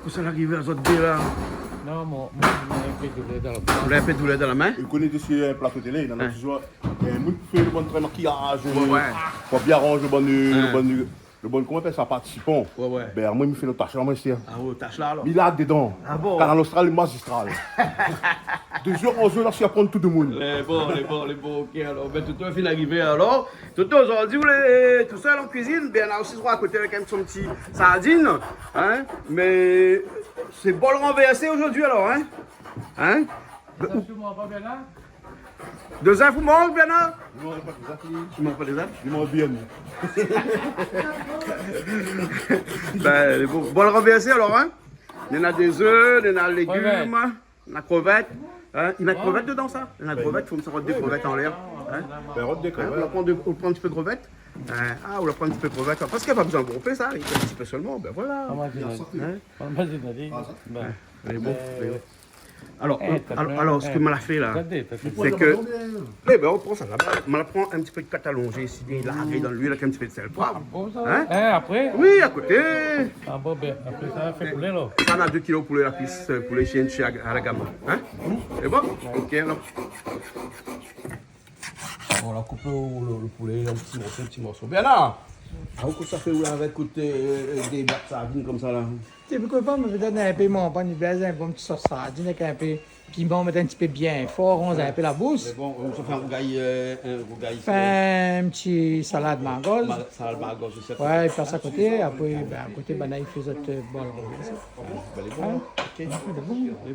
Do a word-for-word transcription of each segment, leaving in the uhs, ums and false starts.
Sa la arivé azot dé la ? Non, mon, mon, mon in pé doulèr dan la min. Ou la in pé doulèr dan la min ? Ou koné, dési in plato télé, néna touzour in moun i fé lo bon tré makiyaz, fo bien ranz lo bon, lo bon, lo bon, koman i apèl sa, partisipan. Bin, amoin, mi fé lo tash la, moin, isi, in. Ah, o tash la, alor. Mi larg dedan. Ah bon ? Kanal Austral, Magistral. Dé zèr, onz zèr, la, si aprann tout demoun. Lé bon, lé bon, lé bon, ok, alor. Bin, Toto la fine arivé, alor. Toto, zordi, ou lé tousèl an kuizine, Bernard osi, mi oi, akoté avèk in, son ti sardine, in, mé sé bol ranvèrsé zordi, alor, in ? In ? Dé zèf ou manz, Bernard ? Non, pa dé zèf. Ou manz pa dé zèf ? Mi manz bien. Bin, lé bon. Bol ranvèrsé, alor, in ? Néna dé zèf, néna légim. Néna krevèt, in, i mèt krevèt dedan sa. Néna krevèt, fo mi sort dé krevèt anlèr, in. Bin, rod dé krevèt. Ou la pran dé, ou pran in ti pé krevèt. In, ah, ou la pran in ti pé krevèt. Parské pa bezoin bonpé sa, in ti pé solman, bin voilà. In ? Alor, alor, sak ma la fé la, sé ke, é bin, ou pran sa laba. Ma la pran in ti pé de kat alonzé isi, bien larg dan luil, avèk in ti pé de sèl, poiv. In ? Apré ? Oui, akoté. Ah bon, bin, apré sa, fé poulé, la. Sa, na dé kilo poulé, la kuis, poulé shien, shien a la gam. In ? Lé bon ? Ok, alor. Bon, la koup lo, lo, lo poulé an ti morso, ti morso. Bernard, ou kosa ou fé la avèk, kout, dé bak sardine konmsa la ? Té, poukosa pa, mi done in pé, mon pan, mi bèz in bon ti sos sardine avèk in pé piman, mèt in ti pé bien for, ranz in pé la boush. Mé bon, ou sa fé in rougay, in rougay, fé in ti salad margoz. Salad margoz osi. Ouais, i pas akoté, apré, bin, akoté, bin, la i fé zot bol. Bin, lé bon. In ? Ok.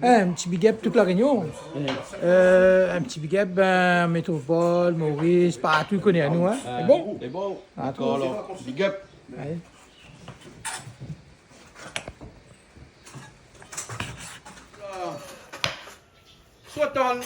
In ti big up tout La Rényon. In ti big up, bin, Métropol, Moris, partou i koné anou, in. Lé bon ? Lé bon. Dakor, alor, big up. Alé. Sot atann.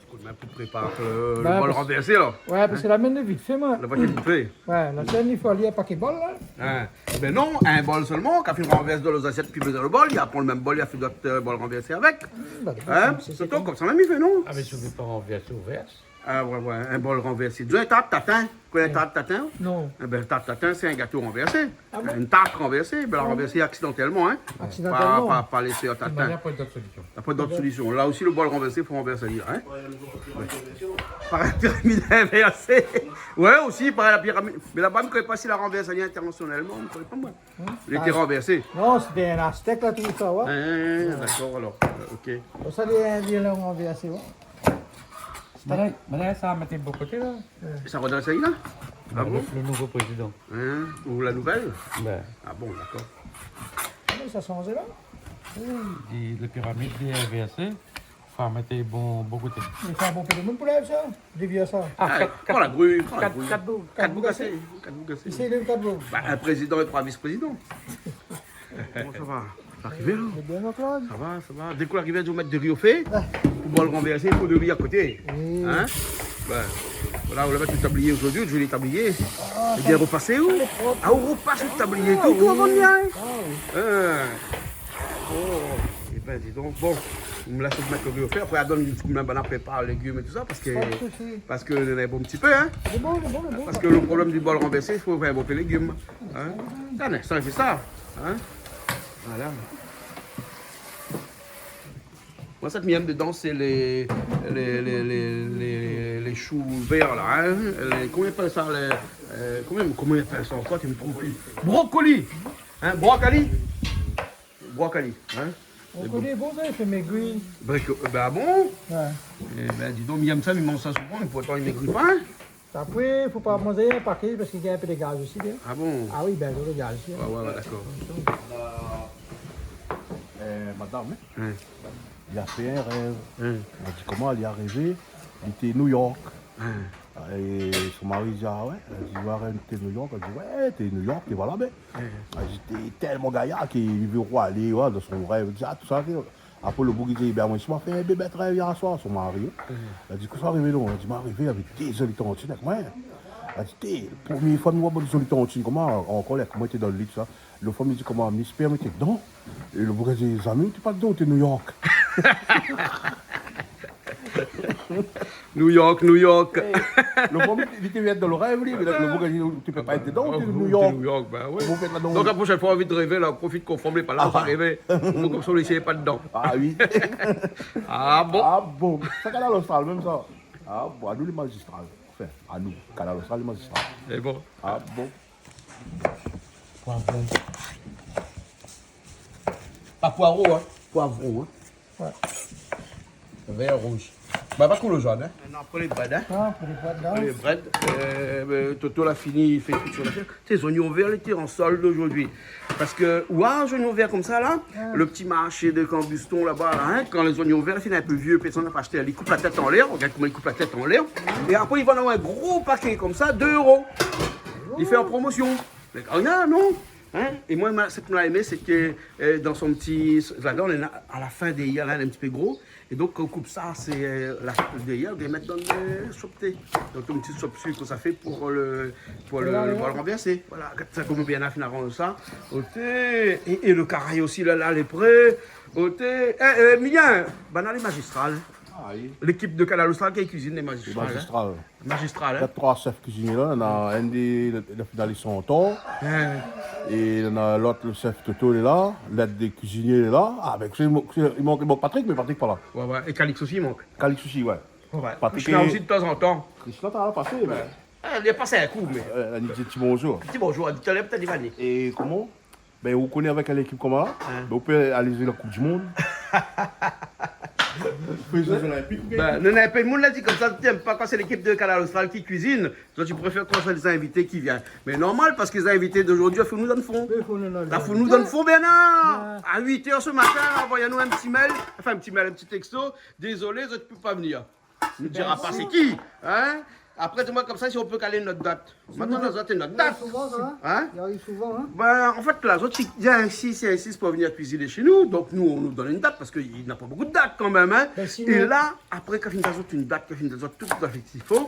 Kout min pou prépar lo, lo bol ranvèrsé, la. Ouais, parské la mèn lé vit fé, moin. La va vit fé. Ouais, la shèn, i fo alé apakèt bol, la. In. Bin non, in bol solman, kan fine ranvèrs dan lo zasièt, pi bezoin lo bol, i pran lo mèm bol, i fé dot bol ranvèrsé avèk. Bin, sé konmsa mèm i fé, non ? Ah, mé si ou vé pa ranvèrsé, ou vèrs. Ah ouais, ouais, in bol ranvèrsé. Dizon in tart tatin. Koné in tart tatin ? Non. Ébin, tart tatin, sé in gato ranvèrsé. Ah bon ? In tart ranvèrsé, bin, la ranvèrsé aksidantèlman, in. Aksidantèlman. Pa, pa, pa lésé an tatin. Mé la, pa dot solision. La pa dot solision. La osi, lo bol ranvèrsé, fo ranvèrsé, in. Parèy la piramid invèrsé. Ouais, osi, parèy la piramid. Mé laba, mi koné pa si la ranvèrsé intèrnasionèlman, mi koné pa, moin. Li lété ranvèrsé. Non, sété in astèk, la, tousa, ouais. In, dakor, alor. Ok. Bon, sa, li, li lé ranvèrsé, ouais. Bin la, bin la, sa la mèt bor koté, la. Sa i rod dan la séri, la ? Ah bon ? Lo, lo nouvo prézidan. In ? Ou la nouvèl ? Bin. Ah bon, dakor. Koman sa i shanz, la ? Oui, di, lo piramid lé invèrsé. Fo mèt bor, bor koté. Mé sa, bonpé demoun pou lèv sa, dévié sa. Ah, kat, kat boug. Kat boug asé. Kat boug asé. Isi, lé kat boug. Bin, in prézidan é troi vis-prézidan. Koman sa va ? Sa la arivé, in ? Lé bien, Jean-Claude ? Sa va, sa va. Dé kou la arivé, i mèt dori o fé. Pou bol ranvèrsé, i fo dori akoté. Oui. In ? Bin, voilà, ou la mèt lo tablié zordi, lo zoli tablié. Ah, lé bien repasé, ou ? Lé prop. Ah, ou repas lo tablié. Toutou avan de vnir, in ? Ah oui. In. Oh, ébin, di donk, bon, mi lès mèt lo ri o fé, apré, atann, mi va prépar légim é tousa, parské, parské néna in bon ti pé, in. Lé bon, lé bon, lé bon. Parské lo problèm di bol ranvèrsé, i fo fé in bon pé légim, in. Atann, sa, sé sa, in. Voilà. Moin, sak mi èm dedan, sé lé, lé, lé, lé, lé, lé shou vèr, la, in. Lé, koman i apèl sa, lé, koman, koman i apèl sa ankor, mi trouv pi. Brokoli. In, brokoli. Brokoli, in ? Brokoli lé bon, sa, i fé mégri. Broko-, bin, ah bon ? Ouais. Ébin, di donk, mi èm sa, mi manz sa souvan, é pourtan, mi mégri pa, in ? Apré, fo pa manz in paké, parské i gingn in pé de gaz osi, in. Ah bon ? Ah oui, bin, lo gaz osi, in. Ouais, ouais, ouais, dakor. Euh, madam, in, li la fé in rèv. In. Li la di koman li la rèvé, li té New York. In. É son mari i di, ah ouais, li di, ouais, té New York, li di, ouais, té New York, té voilà, bin. In. Li di, té tèlman gayar ke li vé alé, ouais, dan son rèv, li di, ah, tousa, té. Apré, lo boug i di, bin, moin osi, ma fé in bèl rèv yèr soir, son mari, in. In. Li di, kosa ou la rèvé, non ? Li di, ma rèvé, navé dé zoli tantine avèk moin. Li di, té, promié foi mi oi bann zoli tantine, koman, an kolèr, koman té dan lo lit, sa. Lo fanm i di, koman, mi èspèr mi té dedan. É lo boug i di, zamé ou té pa dedan, ou té New York. New York, New York. Eh, lo pwin, li té vien dan lorèy, li, mé la, lo pwin, li, ou té pé pa èt dedan, ou té New York. New York, ben oui. Ou fé la, donk. Donk, la proshèn fwa, anvi de rèvé, la, profit konform lé pa la, ou sa rèvé. Ou konmsa, ou lé pa dedan. Ah oui. Ah bon ? Ah bon. Sa, Kanal Austral, mèm sa. Ah bon, anou lé mazistral. Anfin, anou, Kanal Austral, lé mazistral. É bon. Ah bon. Poivron. Pa poireau, hein. Poivron, hein. Ouais. Vèr rouz. Ba, pa kou lo jaune, hein. Maintenant, après les brèdes, hein. Ah, pour les brèdes, là. Après les brèdes, euh, euh, Toto la fini, li fé tout son afèr. Sé zonion vèr, li té an sold zordi. Parske, ou a zonion vèr konmsa, la, lo ti marshé de Cambuston, laba, la, hein, kan lé zonion vèr, la fini in pé vié, pèrsone la pa ashté, li koup la tèt anlèr, rogard koman li koup la tèt anlèr. É apré, li vann in gro paké konmsa, dé euro. Li fé an promosion. Mé, ah, non. Hein ? É moin, ma, sak moin la èmé, sé ke, euh, dan son ti, ladan, néna, a la fin dèrièr, la, in ti pé gro. É donk, kan ou koup sa, sé, euh, la, dèrièr, ou mèt dan le sop té. Donk, in ti sop sik, sa fé pou le, pou le, le bol ranvèrsé. Voilà, gard sa, koman bien la fine aranz sa. Oté, é, é le karay osi, la, la, lé pré. Oté, eh, euh, Milien, banna lé mazistral. Ah oui. Lékip de Kanal Austral ki kuizine, lé mazistral, hein. Lé mazistral. Mazistral, hein. Néna troi shèf kuizinié la, néna inn dé, la, la fine alé son tan. Hein. É néna lot, lo shèf Toto, lé la, lèd dé kuizinié lé la. Ah, ben, sé, sé, i mank, i mank Patrick, mé Patrick pa la. Ouais, ouais. É Calix osi, i mank. Calix osi, ouais. Ouais, ouais. Patrick Krishna osi, de tan zan tan. Krishna, té la pasé, mé. Ouais. Ah, li la pasé in kou, mé. Euh, li di ti bonjour. Ti bonjour, talèr, pétèt li va ni. É koman ? Ben, ou koné avèk lékip koman la ? Hein. Ben, ou pé alé zoué la Coupe du Monde. Ou pé zoué Jeux Olympiques, ou gingn. Ben, non, non, pé moun la di konmsa, ti èm pa kan sé lékip de Kanal Austral ki kuizine. Zot i préfèr kan sé lé zinvité ki vien. Mé normal, parske lé zinvité d'aujourd'hui, fo nou donn fon. Oui, fo nou donn fon. La, fo nou donn fon, Bernard. Ouais. À huit heures ce matin, la, anvoy anou in ti mail, anfin, in ti mail, in ti texto. Dézolé, zot i pé pa vnir. Nou dira pa sé ki, hein ? Apré, di amoin konmsa si ou pé kalé nout dat. Mintnan, la, zot néna nout dat. Souvan, sa, hein ? Hein ? I ariv souvan, hein ? Ben, an fèt, la, zot i, i insist, i insist pou vnir kuiziné shé nou. Donk, nou, nou donn in dat, parske néna pa bonpé de dat kanmèm, hein. Ben, sinon... É la, apré, kan fine done azot in dat, kan fine done azot tout, tout sa fé k'i fo,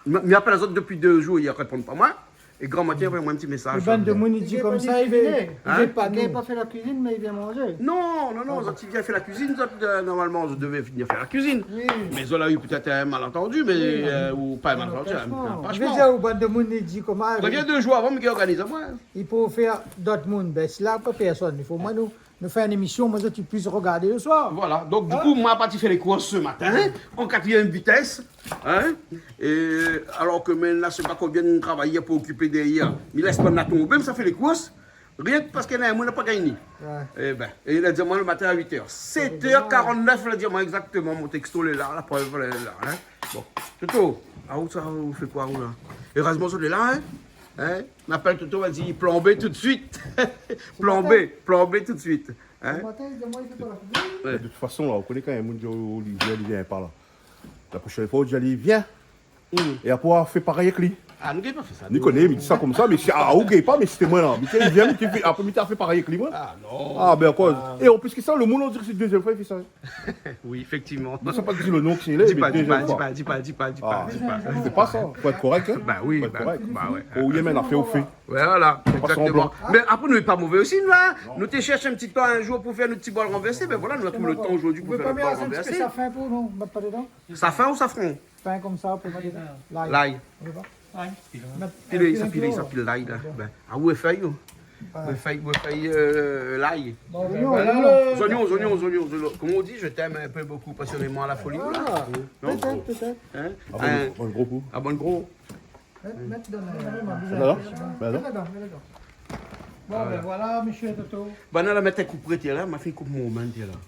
mi, mi apèl azot dopi dé zour, i réponn pa moin. É gran matin, i anvoy amoin in ti mésaj. Lo bann de moun i di konmsa, i vé, i vé pa nou. Hein ? Li gingn pa fé la kuizine, mé li vien manzé. Non, non, non, zot i vien fé la kuizine, zot, euh, normalman, zot i devé vnir fé la kuizine. Oui. Mé zot la u pétèt in malantandi, mé, euh, ou pa in malantandi, in anpèshman. Ou vé dir, lo bann de moun i di konmsa, prévien dé zour avan, mi organiz amoin. I pé fé dot moun, ben, si la, pa pèrsone, i fo moin nou Nou fé in émision, moin, zot i pé rogardé le soir. Voilà, donk, du kou, moin la parti fé lé kours se matin, an katrièm vitès, hein, é alor ke moin la, sé pa konbien travay pou okipé dèrièr. Mi lès pa na tonbé, mi sa fé lé kours, rienk parske néna in moun la pa gingn. Ouais. É ben, é li la di amoin le matin à huit heures. Sept heures quarante-neuf, li la di amoin égzaktoman, mon texto lé la, la prèv lé la, hein. Bon, Toto, ah, ou sa, ou fé koi, ou la ? Érèzman, zot lé la, hein. Hein ? M'apèl Toto, va di, plan B tout de suite. Plan B, plan B tout de suite. Hein ? Lo matin, li di amoin, li fé pa la kuizine. Ouais. De tout fason, la, ou koné kan in moun i di aou, Olivier, li vien pa la. La proshèn foi, ou di ali, vien. Mm. É apré, ou fé parèy èk li. Ah, nou gingn pa fé sa, nou. Ni koné, mi di sa konmsa, mé si, ah, ou gingn pa, mé si té moin la. Mi di, li vien, mi di, apré, mi di, fé parèy èk li, moin. Ah, non. Ah, ben, akoz ? Ah. É an plis ke sa, lo moun, on diré sé dézièm foi li fé sa. Oui, effectivement. Mé sa pa di lo non ki lé, di pa, di pa, di pa, di pa, di pa, di pa. Ah. Sé pa sa. Fo èt korèk, hein. Bah oui, fo èt korèk. Bah ouais. Ou yèm in afèr, ou fé. Ouais, voilà, égzaktoman. Fé pa sanblan. Mé apré, nou lé pa mové osi, nou, hein. Non. Nou té shèrsh in ti tan in zour pou fé nout ti bol ranvèrsé, ben voilà, nou la trouv lo tan zordi pou fé nout bol ranvèrsé. Ou pé pa mèt in ti pé safran pou nou, mèt pa dedan ? Safran ou safran ? Pin konmsa pou mèt dedan. Lay. Lay. Ou vé pa ? Lay. Pilé, sa pilé, sa pilé lay la. Bon. Ben, ah, ou fé, ou. Voilà. Ou fé, ou fé, euh, lay. Bon, ben, voilà. Zonion, zonion, zonion, zonion. Comme on dit, je t'aime un peu, beaucoup, passionnément, à la folie, voilà. Ah, non ? Pétèt, pétèt. Hein ? Ah bon, in gro kou. Ah bon, gro. Mèt, mèt dan la, la, la. Mèt ladan, mèt ladan. Bon, ben voilà, mésyé Toto. Banna la mèt in kou pré, la, ma fine koup mon min, la.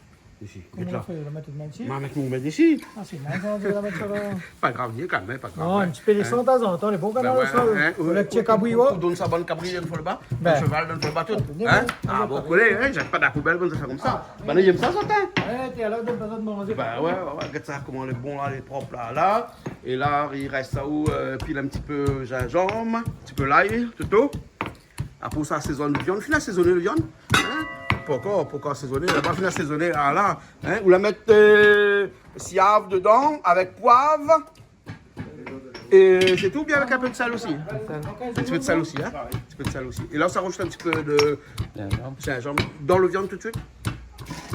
Isi, gèt la. Koman ou fé, la mèt out min isi ? Ma mèt mon min isi. Ah, sé mal sa, ou la mèt sa la. Pa grav, ni kanmèm, pa grav, hein. Non, in ti pé de san tazantan, lé bon kanmèm, sa, hein. Avèk ti kabri, ouais. Ou donn sa bann kabri, dan le ba. Ben. Bann sheval, dan le ba, tout. Hein ? Ah, bon, kolé, hein, zèt pa dan la poubèl, bann zafèr konmsa. Ah, oui. Banna i yèm sa, zot, hein. Ouais, té alor, donn pa zot manzé. Ben ouais, ouais, ouais, gèt sa, koman lé bon, la, lé prop, la, la. É la, i rès sa ou, euh, pil in ti pé zinzanm, in ti pé lay, Toto. Apré sa, asézone viann. Fine asézoné viann, hein ? Pankor, pankor asézoné. La pa fine asézoné, ah la, hein ? Ou la mèt, euh, siav dedan, avèk poiv. É sé tou, bien avèk in pé de sèl osi. In ti pé de sèl osi, hein ? In ti pé de sèl osi. É la, sa rajout in ti pé de zinzanm. Zinzanm. Dan le viann tout de suite.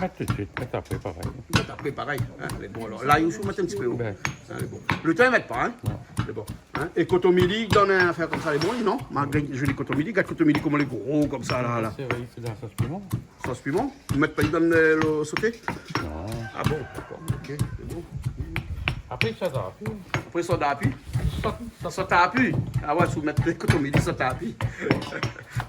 Mèt tout suit, mèt apré, parèy. Mèt apré, parèy. Hein, lé bon, alor. Lay osi, mèt in ti pé. Bin. Hein, lé bon. Lo tin, mèt pa, hein. Non. Lé bon. Hein. É kotomili, dann in afèr konmsa, lé bon, non ? Malgré zoli kotomili, gard kotomili koman lé gro konmsa, la, la. Sé vré, sé dan la sos piman. Sos piman ? Ou mèt pa dann, euh, lo soté ? Non. Ah bon, dakor, ok, lé bon. Apré, sa ta pi. Apré, sa ta pi. Sa, sa, sa ta pi. Ah ouais, si ou mèt kotomili, sa ta pi.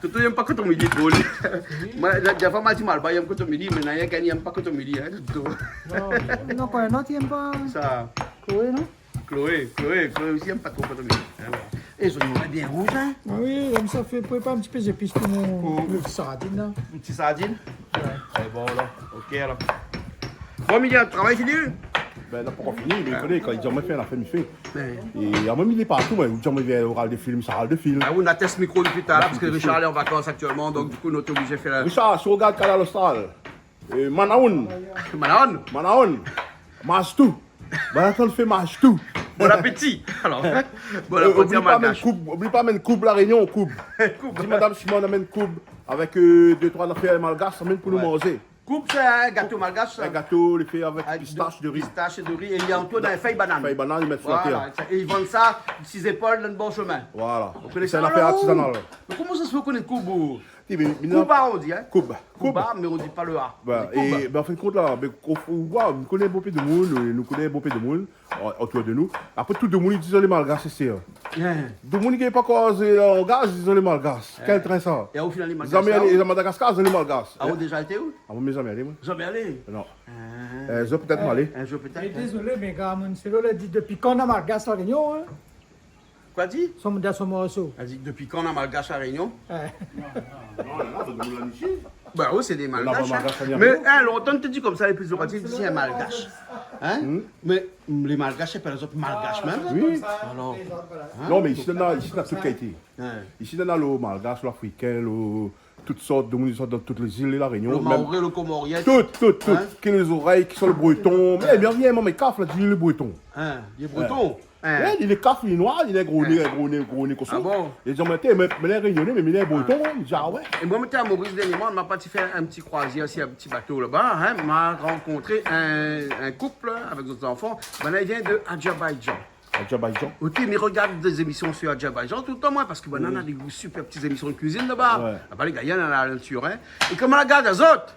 Toto i yèm pa kotomili tro, li. Oui. Moin, la, défoi, ma di mal, pa i yèm kotomili, mé néna in gars i yèm pa kotomili, hein, Toto. Non, mé non, pa in not i yèm pa. Sa. Chloé, non ? Chloé, Chloé, Chloé osi i yèm pa tro kotomili. Hein, voilà. É zonion lé bien rouz, hein ? Ah oui, konmsa, fé, prépar in ti pé zépis pou mon, pou lo ti sardine, la. In ti sardine ? Ouais. É bon, alor. Ok, alor. Bon, Emilien, travay fini ? Bin, na pankor fini, mé ou koné, kan i di amoin fé, la fé, mi fé. Ouais. É amoin, mi lé partou, moin. Ou di amoin vien, ou règard dé film, sa règard dé film. Ah, ou na tès mikro dopi talèr, parske Richard lé an vakans aktièlman, donk di kou, nou lé oblizé fé la. Richard, si ou règard Kanal Austral, euh, Manaon. Manaon. Manaon. Mastou. Banna tann fé mastou. Bon apéti. Alor, bon apéti, oubli pa amenn koub, oubli pa amenn koub La Rényon, koub. Koub. Di madam Simone amenn koub avèk, euh, dé, troi nafèr malgash, amenn pou nou manzé. Koub, sé in gato malgash, sa. In gato, li fé avèk pistash, dori. Pistash é dori, é li antour d'in fèy banane. Fèy banane, li mèt si la tèr. Voilà, é i vann sa, si zépol, dann bor shomin. Voilà. Ou koné sa, la ? Sé in afèr artizanal. Mé koman sa i fé ou koné koub, ou ? Koub, on dit, hein ? Koub. Koub, mé on dit pas le A. Bah, on dit koub. É, bin, an fin d'kont, la, bin, ou, ou, ou, nou koné bonpé de moun, nou, nou koné bonpé de moun, o-, otour de nou. Apré, tout demoun i di zot lé malgash, sé sir. Hein. Demoun i gingn pa koz langaz, i di zot lé malgash. Hein. Kèl trin sa ? É ou final, lé malgash, la, ou ? Zamé alé, é Madagaskar, zot lé malgash. Ah, ou la déza été, ou ? Ah, moin, mi zamé alé, moin. Zamé alé ? Non. Hein. Euh, zot pétèt alé. In zour, pétèt. Mé dézolé, mé gars, moin, sé lo, la di, dopi kan na malgash La Rényon, hein ? Koi di ? Son, dann son morso. La di, dopi kan na malgash La Rényon ? Ouais. Non, non, non, non, sé dé malgash, hein. Bah oui, sé dé malgash, hein. Mé, hein, lontan té di konmsa, lé pli zoratif, té di sé in malgash. Hein ? Hmm. Mé, mm, lé malgash, sé pa lézot malgash mèm, hein ? Oui. Alor, hein ? Non, mé isi, na, isi, na tout kalité. Ouais. Isi, na lo malgash, lo afrikin, lo, tout sort de moun i sort dann tout lé zil La Rényon. Lo maoré, lo komorien. Tout, tout, tout. Hein ? Ki na zorèy, ki sort lo breton. Mé, bien, bien, mon mé kaf, la di lé breton. Hein, lé breton. Ouais. Hein. Ouais, li lé kaf, li lé noir, li lé gro né, gro né, gro né koson. Ah bon ? Li di, mé té, mé, mé lé rényoné, mé, mé lé breton, hein. Mi di, ah ouais. É moin, moin té a Moris dèrnièrman, ma parti fé in ti kroizièr si in ti bato laba, hein. Ma rankontré in, in koup avèk zot zanfan. Banna i vien de Azerbaïdjan. Azerbaïdjan. Ok, mi rogard dé zémision si Azerbaïdjan toultan, moin, parske banna na dé super ti zémision de kuizine laba. Ouais. Laba, lé gayar, na la natir, hein. É kan ma la gard azot,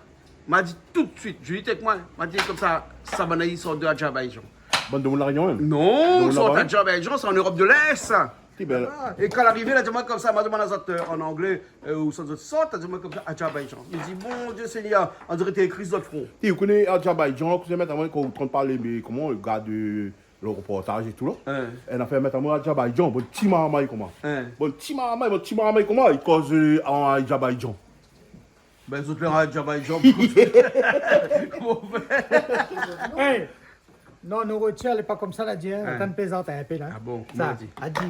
ma di tout suit, Juliette avèk moin, ma di konmsa, sa banna i sort de Azerbaïdjan. Bann demoun La Rényon mèm ? Non, sort Azerbaïdjan, sé an Europe de l'Est. Ti bèl. Ah, é kan larivé, la di amoin konmsa, ma domann azot, euh, an anglé, euh, ousa zot i sort, la di amoin konmsa, Azerbaïdjan. Mi di, mon Dieu Seigneur, on diré té ékri si zot fron. Ti, ou koné Azerbaïdjan, ou koné, mèt amoin, kan ou antann parlé, mé koman, ou gard, euh, lo reportaz é tou, la. Hein. É na fé mèt amoin Azerbaïdjan, bann ti marmay koman. Hein. Bann ti marmay, bann ti marmay koman, i koz, euh, an Azerbaïdjan. Bin, zot lé an Azerbaïdjan. Koman ou fé ? Hey ! Non, nouritir, lé pa konmsa, la di, hein. Hein. Atann, plézant in pé, la. Ah bon, koman la di ? Sa, la di,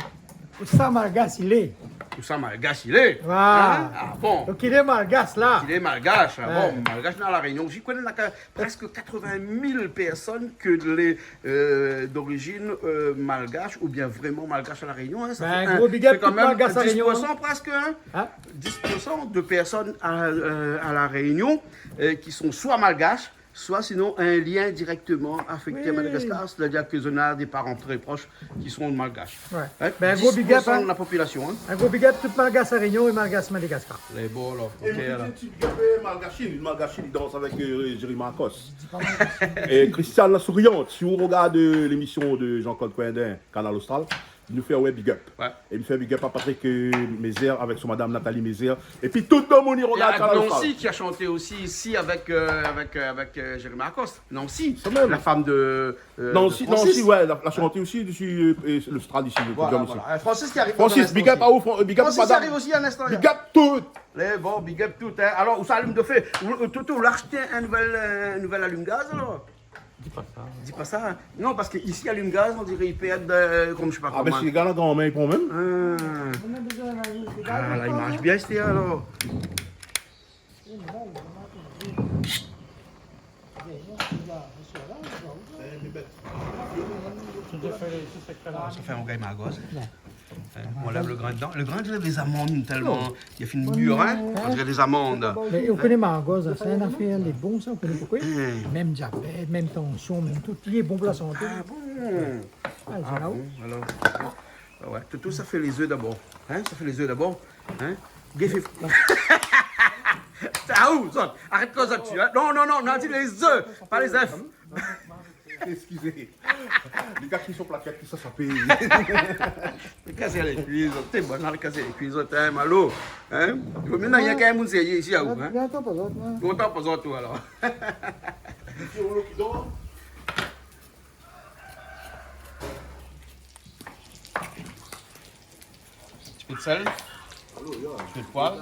ousa malgash i lé ? Ousa malgash i lé ? Voilà. Hein ? Ah bon ? Donk, i lé malgash, la. I lé malgash, ah bon, malgash na La Rényon. Mi koné, na ka-, prèsk quatre-vingt mille pèrsone ke lé euh, d'origine, euh, malgash oubien vréman malgash La Rényon, hein, sa fé in gro big up tout malgash La Rényon, hein. Bin, in dix pour cent prèsk, hein. Hein ? Dix pour cent de pèrsone a, euh, a La Rényon, euh, ki son soi malgash, soi sinon in lien dirèkteman afékté a Madagaskar, sétadir ke zot na dé paran tré prosh ki son malgash. Ouais. Hein ? Bin, in gro big up, hein. Dix pour cent de la popilasion, hein. In gro big up tout malgash La Rényon é malgash Madagaskar. Lé bon, alor. É in ti big up, euh, Malgashine, Malgashine i dans avèk, euh, Jerry Marcos. É Christiane la Souriante, si ou rogard, euh, lémision de Jean-Claude Coindin, Kanal Austral, nou fé, ouais, big up. Ouais. É nou fé big up a Patrick, euh, Mézère avèk son madam Nathalie Mézère. Épi tout demoun i rogard Kanal Austral. É Nancy ki la shanté osi isi avèk, euh, avèk, euh, avèk, euh, Jerry Marcos. Nancy, la fanm de, euh, de Francis. Nancy, ouais, la, la shanté osi dési, euh, é lo Austral isi, lo podium isi. Voilà, voilà. Euh, Francis ki ariv dann in instan osi. Francis, big up a ou, Fran-, big up madam. Francis ki ariv osi dann in instan, la. Big up tout. Lé bon, big up tout, hein. Alor, ousa alim de fé ? Ou, ou, tout, ou la ashté in nouvèl, euh, in nouvèl alim gaz, alor ? Di pa sa. Di pa sa, hein. Non, parske isi, alim gaz, on diré i pèrd, euh, konm, mi sé pa koman. Ah, bin, si lé gars la granmèr i pran mèm. Ah. Ah la la, i marsh bien, sé alor. Sa fé in gay margoz. Hein, on lève le grain dedans. Le grain, tu lèves les amandes tellement. Il a fini de mûr, hein ? Quand tu as des amandes. Mé ou koné margoz, sa, sé in afèr, lé bon, sa, ou koné poukosa ? Mèm diabèt, mèm tansyon, mèm tout, lé bon pou la santé. Ah bon ? Ah, sé la ou. Ah bon, alors. Ah ouais, Toto, ça fait les œufs d'abord. Hein, ça fait les œufs d'abord. Hein ? Gué fé. Ah, ou, zot, arèt koz la dsi, hein. Non, non, non, on a dit les œufs, pas les œufs. Excusez. Li gard son plakèt, tout sa, sa pèy. Li kas lé kui, zot. Té bon, li kas lé kui, zot, hein, Malo. Hein ? I vo myé na rienk in moun sérié isi, a ou, hein ? Lontan pa zot, non. Lontan pa zot, ou, alor. Ti roulo ki dor. Ti pé d'sèl. Ti pé d'poiv.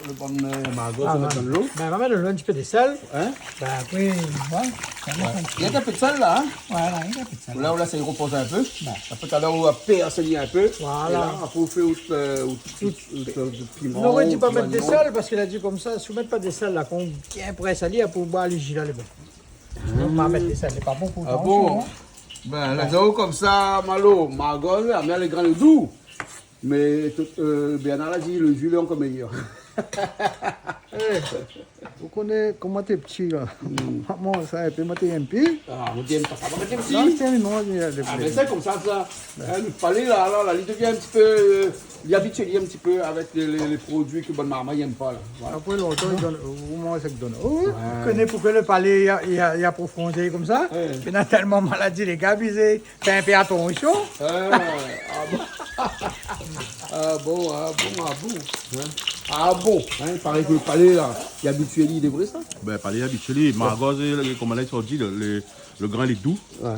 Le bann, euh, margoz, ah, ou mèt dan dolo. Bin, ou va mèt dan dolo, in ti pé d'sèl. Hein ? Bin, apré, ouais, sa va. Ouais. I mèt in pé d'sèl la, hein ? Voilà, i mèt in pé d'sèl. La, la, sa i ropoz in pé. Bin. Apré, talèr, ou va pèrs ali in pé. Voilà. É la, apré, ou fé out, euh, out, out, out, out piman, out zoignon. Non, ou di pa mèt d'sèl, parske la di konmsa, si ou mèt pa d'sèl la, kan ou bien près ali, apré ou boir le ji la, lé bon. Donk, ma mèt d'sèl, lé pa bon pou tansyon, hein. Ah bon ? Bin, la, zot i oi konmsa, Malo, margoz, la mèr, le grin lé dou. Mé tout, euh, Bernard la di, le ji lé ankor méyèr. Eh, ou koné, kan moin té pti la. Hmm. Momon, sa, épi moin té in pé. Ah, moin té èm pa sa. Moin té pti. Non, sé in mimoz, mé, euh, ah, mé sé konmsa, sa. Hein, le palé, la, la, la, li devien in ti pé, euh, li abitié, li, in ti pé avèk lé, lé, lé produi ke bann marmay i èm pa, la. Voilà. Apré lontan, i done, ou manz sak i done. Ou koné poukosa le palé, i a, i a, i a profonzé konmsa ? Ouais. Néna tèlman maladi, lé gars, bizé. Fé in pé atansyon. Ah, ah bon. Ah bon, ah bon, ah bon. Hein ? Ah bon, hein, i paré ke le palé, la, li abitié, li, de vré, sa ? Bin, palé, li abitié, li, margoz, é, koman la, i di, le, le, le grin lé dou. Ouais.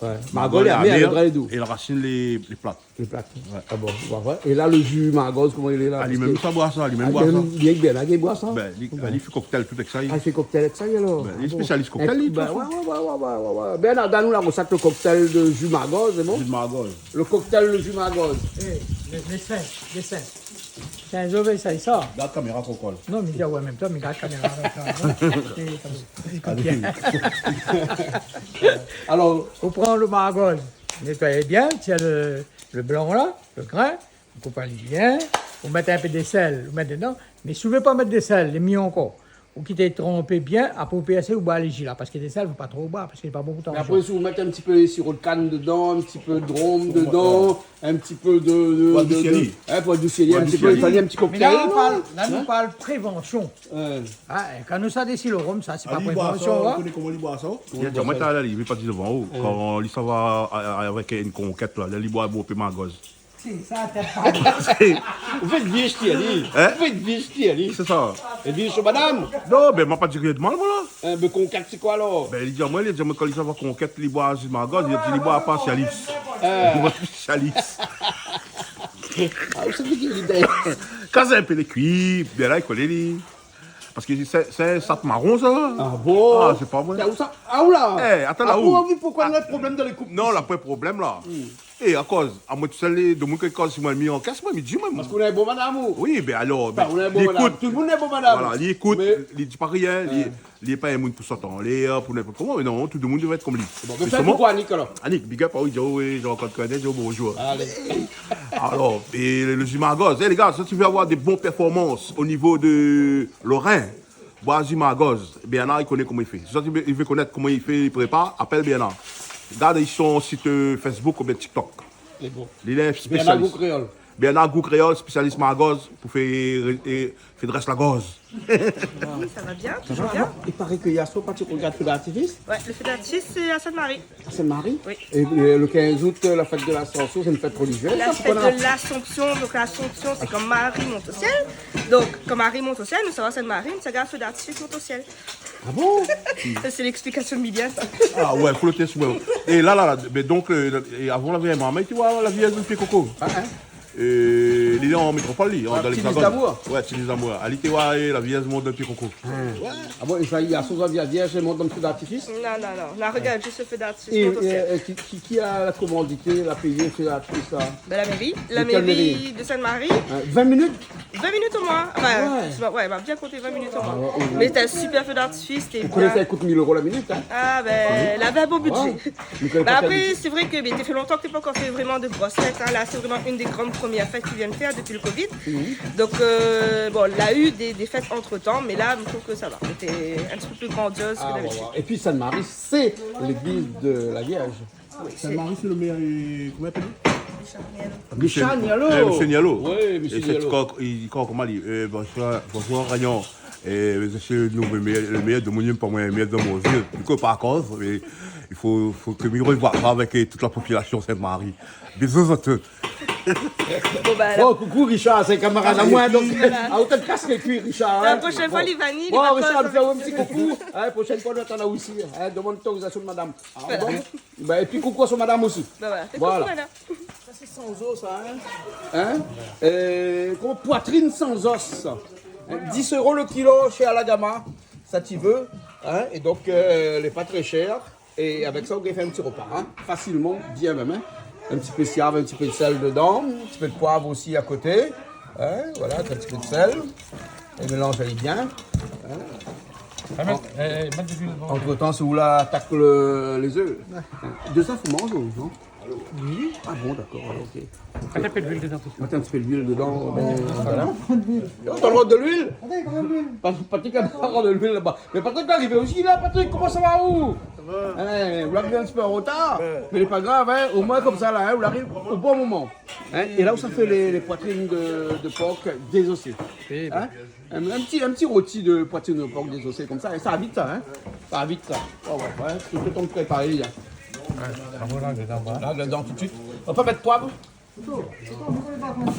Ouais. Margoz lé amèr, le grin lé dou. É la rasine lé, lé plat. Lé plat. Ouais. Ah bon, ouais, ouais. É la, le ji margoz, koman i lé la ? Ah, li mèm, sa, i boir sa, li mèm, i boir sa. Li, li, li, li boir sa. Bin, li, li fé koktèl tout èk sa, li. Ah, li fé koktèl èk sa, alor. Bin, li lé spésialis koktèl, li, de tout fason. Bin, ouais, ouais, ouais. Bernard, donn anou la resèt le koktèl de ji margoz, sé bon ? Ji margoz. Le koktèl de ji margoz. Eh, le, le sèl, le sèl. Sé in zové, sa, sa. Gard kaméra, Kokol. Non, mé, ah ouais, an mèm tan, mé gard kaméra, an mèm tan, hein. Ékout bien. Alor, ou pran le margoz, nétoy bien, tir le, le blan la, le grin, ou koup ali bien, ou mèt in pé d'sèl, ou mèt dedan, mé si ou vé pa mèt d'sèl, lé myé ankor. Ou kit tranpé bien, apré ou pé èsèy, ou boir le ji la, parske d'sèl, fo pa tro boir, parske lé pa bon pou tansyon. Mé apré, si ou mèt in ti pé siro de kann dedan, in ti pé de rom dedan, in ti pé de, de, de, de, hein, pou adousi ali, in ti pé, sa i fé in ti koktèl, non ? Mé la, nou parl, la, nou parl prévansyon. Ouais. Ah, é kan nou sa dési le rom, sa, sé pa prévansyon, hein. Ou koné koman li boir sa ? Li la di amoin talèr, li vé pa di dovan ou. Kan li sava a, a, avèk in konkèt la, li boir bonpé margoz. Si, sa, té pa. Ou fé di sti ali. Hein ? Ou fé di sti ali. Sé sa. É di son madam. Non, bin, ma pa di rien de mal, moin, la. Eh bin, konkèt, sé koi, alor ? Bin, li di amoin, li di amoin, kan li sava konkèt, li boir ji margoz, li di, li boir pa spésialis. Li boir spésialis. Ah, ou sa vé dir, li dé- Kan sé in pé lé kui, bin la, li koné, li. Parske sé, sé sat maron, sa. Ah bon ? Ah, sé pa vré. Sé ousa ? Ah, ou la ? Eh, atann, la, ou ? Apré, ou la vi poukosa nou na problèm dan lé koup. Non, la, pa problèm, la. Hmm. É akoz, amoin tousèl, lé, demoun ki koz, si moin, mi ankès, moin, mi di, moin. Parske ou na in bon madam, ou ? Oui, bin alor, bin, ou na in bon madam. Tout demoun na in bon madam. Voilà, li ékout, li di pa rien, li, li lé pa in moun pou sot anlèr, pou ninport koman, mé non, tout demoun i dové èt konm li. Bon, mé fé in koukou Annick, alor. Annick, big up, ah oui, Joe, oui, Jean-Claude Cornet, Joe, bonjour. Alé. Alor, é le, le ji margoz, eh, lé gars, si ou vé avoir de bon pèrformans o nivo de lo rin, boir ji margoz, Bernard, li koné koman li fé. Si ou vé, vé konèt koman li fé, li prépar, apèl Bernard. Gard son sit, euh, Facebook oubien TikTok. Lé bon. Li lé spésialis. Bernard Gou Kréol. Bernard Gou Kréol, spésialis margoz, pou fé, é, fé drès la gorz. Oui, sa va bien, toujours bien. I paré ke yèr soir, ou la parti rogard feu d'artifice. Ouais, le feu d'artifice, c'est à Sainte-Marie. À Sainte-Marie ? Oui. É, euh, le kinz out, euh, la fèt de l'Assomption, sé in fèt rolizièz, sa, sé koi, la ? La fête de l'Assomption, donc l'Assomption, c'est quand Marie monte au ciel. Donc, quand Marie monte au ciel, nou sava Sainte-Marie, nou sava rogard feu d'artifice monte au ciel. Ah bon ? Ça, c'est l'explication de Milia, ça. Ah ouais, fo le tèst, ouais. É la, la, la, mé donk, euh, é avan, lavé in marmay, ou oi, la vièz, le pié koko. Ah, hein ? É li lé an métropol, li, an, dan Légzagone. Ti Lizdamour. Ouais, Ti Lizdamour. Ali té oir la Vièrz mont dan pié koko. Ah bon, é sa, i a son la Vièrz i mont dan fé d'artifis ? Non, non, non. Nou la rogard zis lo fé d'artifis. É, é, é ki, ki, ki la komandité, la péyé fé d'artifis la ? Bin, la méri. La méri de Sainte-Marie. Hein, vin minit ? Vin minit omoin. Anfin, ouais, bin, bien konté vin minit omoin. Ah ouais, ouais. Mé sété in super fé d'artifis, sété bien. Ou koné sa i kout mil éro la minit, hein ? Ah bin, lavé in bon budjé. Ouais. Bin, apré, sé vré ke, bin, té fé lontan ke té pankor fé vréman de gro fèt, hein. La, sé vréman inn dé gran promièr fèt k'i vien fé dopi lo covid. Donk, euh, bon, la u dé, dé fèt antretan, mé la, mi trouv ke sa va. Sété in ti pé pli grandioz ke d'abitid. Ah ouais, ouais. É pi Sainte-Marie, sé légliz de la Vièrz. Sainte-Marie, sé lo méyèr, euh, koman i apèl ? Michel Niallo. Eh, Michel Niallo. Oui, Michel Niallo. É sé kok, i, kok, koman i di, euh, bonsoir, bonsoir, Ragnon. É, sé lo méyèr, lo méyèr de mon, pa moin, lo méyèr de mon zié. Di kou, par kont, mé i fo, fo ke mi revoie sa avèk, euh, tout la popilasion Sainte-Marie. Bizou zot tout. Bon, bin, alor. Bon, koukou Richard, sé kamarad amoin, donk, voilà. Ah, ou té kas ékri Richard, hein. La proshèn foi, li va ni, li va pas. Bon, Richard, nou fé in ti koukou. Hein, proshèn foi, nou atann aou isi, hein, demann otorizasion de madam. Ah bon ? Bin, épi koukou a son madam osi. Bin voilà. Voilà. Koukou, madam. Sa, sé san zos, sa, hein ? Hein ? Euh, koman, poitrine sans os. Hein, dis euros le kilo chez Alagama, sa ti vé, hein ? É donk, euh, lé pa tré shèr. É avèk sa, ou pé fé in ti ropa, hein ? Fasilman, bien mèm, hein ? In ti pé siav, in ti pé d'sèl dedan, in ti pé d'poiv osi a koté. Hein ? Voilà, in ti pé d'sèl. É mélanz ali bien. Hein ? Ah, mèt, euh, mèt de luil dedan. Antretan, sé ou la atak lo, lé zèf. Dé zèf, ou manz, non ? Oui. Ah bon, dakor, alor, ok. Mèt in pé d'luil dedan tout de suit. Mèt in ti pé d'luil dedan, euh, voilà. Ou na lo droi de luil ? Atann, kan mèm luil. Pa-, Patrick la parol de luil laba. Mé Patrick la arivé osi la. Patrick, koman sa va, ou ? Sa va. Hein, ou la arivé in ti pé an rotar, mé lé pa grav, hein. Omoin, konmsa la, hein, ou la ariv o bon moman. Hein, é la ou sa fé lé, lé poitrine de, de por dézosé. Oui, bien. Hein ? In, in ti, in ti roti de poitrine de por dézosé konmsa, é sa va vit sa, hein ? Sa va vit sa. Ouais, ouais, ouais, sé lo tan de prépar, hein. Ouais, sa va la, dedan, voilà. La, dedan tout de suit. Ou pé mèt poiv ?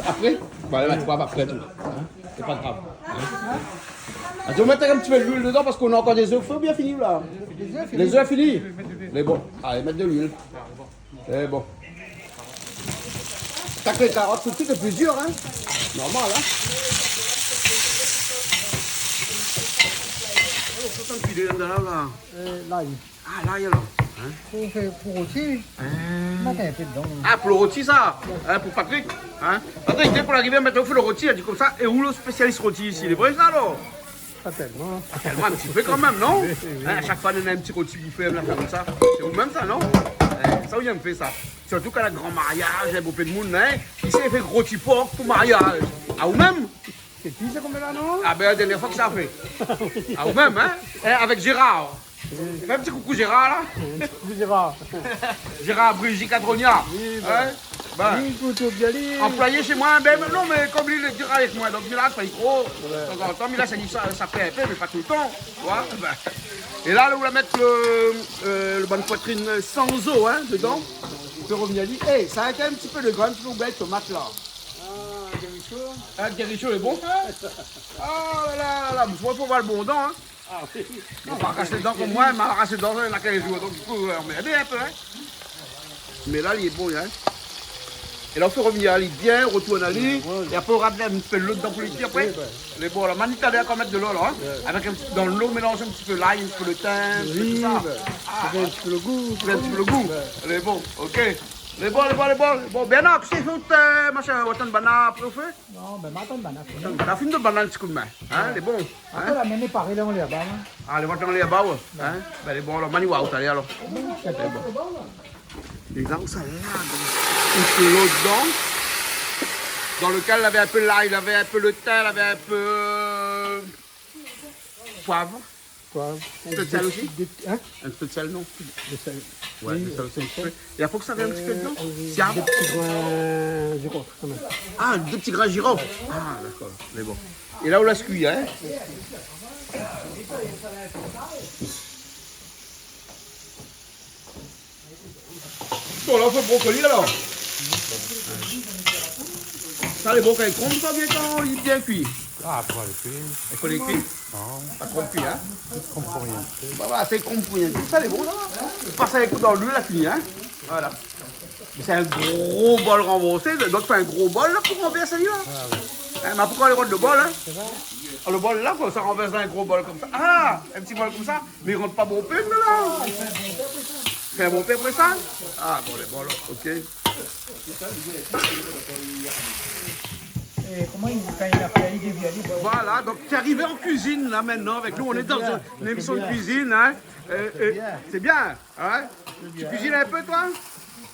Apré ? Voilà, mèt poiv apré tou. Hein ? Lé pa grav. Hein ? Atann, ou mèt in ti pé d'luil dedan parske nou na ankor dé zèf. Fo bien fini la. Lé zèf fini. Lé zèf fini. Mé bon, alé, mèt de luil. É bon. Atak lé karot tout de suit, lé pli dir, hein. Normal, hein. Alor, fo tann pilé la, la. Euh, lay. Ah, lay alor, hein. Pou fé, pou roti. Hein. Mèt in pé dedan. Ah, pou lo roti sa. Hein, pou Patrick, hein. Patrick, dé k'ou la arivé, mèt lo fé lo roti, la di konmsa, é ou lo spésialis roti isi, lé vré sa alor ? Pa tèlman. Pa tèlman, in ti pé kan mèm, non ? Oui, oui, oui. Hein, a shak foi nou na in ti roti pou fé, la, konmsa. Sé ou mèm sa, non ? Hein, sa ou yèm fé sa. Sirtou kan na gran mariaz, in bonpé d'moun, hein, i sé fé roti por pou mariaz. Ah, ou mèm ? Sé ki sa konm la, non ? Ah bin, la dèrnièr foi ke sa fé. Ah, ou mèm, hein ? Hein, avèk Gérard. Fé in ti koukou Gérard la. Gérard. Gérard Brigitte Catronia. Oui, bin. Hein ? Bin, oui, ékout, bien li. Anployé shé moin, bin, non, mé konm li lé dir avèk moin, donk mi lès pa tro. Ouais. Tanzantan mi lès ali sa, sa fé in pé, mé pa toultan, tu vois. Bin. É la, la ou la mèt lo, euh, lo bann poitrine san zo, hein, dedan. Fé revnir ali. Eh, sa néna in ti pé de grin, in ti pé de tomat la. Ah, guérisho. Ah, guérisho lé bon. Ah la la la la, mé fo, fo avoir lo bon dan, hein. Ah oui. Fo pa kas lé dan konm moin, ma ras lé dan na kinz zour, donk di kou, euh, anmèrdé in pé, hein. Mé la, li lé bon, hein. É la, ou fé revnir ali bien, ou retourn ali, ouais, ouais, é apré, ou ramèn in pé dolo dedan pou li kui apré. Oui, bin. Lé bon, la, Mani, talèr, kan mèt dolo la, hein. Ouais. Avèk in ti, dan dolo, mélanz in ti pé lay, in ti pé lo tin, in ti pé tousa. Oui, bin, ah, pou fé in ti pé lo gou. Pou fé in ti pé lo gou. Ouais. Lé bon, ok. Lé bon, lé bon, lé bon, lé bon. Bon, Bernard, kosa i fé out, euh, mashin, ou atann banna apré ou fé ? Non, bin, ma atann banna. Ou atann banna, fine done banna in ti kou d'min, hein, lé bon, hein ? Apré la, mèm paré la, ou lé laba, hein. Ah, lé bon, ou lé laba, ouais, hein ? Bin, lé bon, alor, Mani, ou atann, alor. Lé bon. É la, ou sa la, in pé dolo dedan, dan lekèl lavé in pé lay, lavé in pé lo tin, lavé in pé, euh, poiv. Poiv. In pé d'sèl osi ? Dé, dé, hein ? In pé d'sèl, non ? De sèl. Ouais, oui, de sèl, sé in ti pé. É apré ou sa mèt in ti pé dedan ? Euh, oui, siav. Dé ti grin, je crois, kan mèm. Ah, dé ti grin jirof. Ah, dakor, lé bon. É la, ou lès kui, hein ? Bon, la, ou fé brokoli, alor. Sa lé bon kan li konm, sa, bien kan li lé bien kui ? Ah, apré, li lé kui. I fo li lé kui ? Non. Pa tro kui, hein ? Li konm pou rien. Ba, ba, sé konm pou rien. Sa lé bon, la. Ou pas ali dan luil, la, fini, hein ? Voilà. Sé in gro bol ranvèrsé, donk fé in gro bol la pou ranvèrsé li la. Ah oui. Hein, mé poukosa i rod lo bol, hein ? Sé sa. Ah, lo bol la, koi, sa ranvèrs in gro bol konmsa. Ah, in ti bol konmsa, mé i rant pa bonpé la. Fé bonpé apré sa. Ah bon, lé bon la, OK. É koman i, kan i la fé, i dévien, i... Voilà, donk tu es arrivé en cuisine là maintenant avec nous. On est dans une, une émission de cuisine, hein. Euh, euh, c'est bien, hein. Tu cuisines un peu, toi ?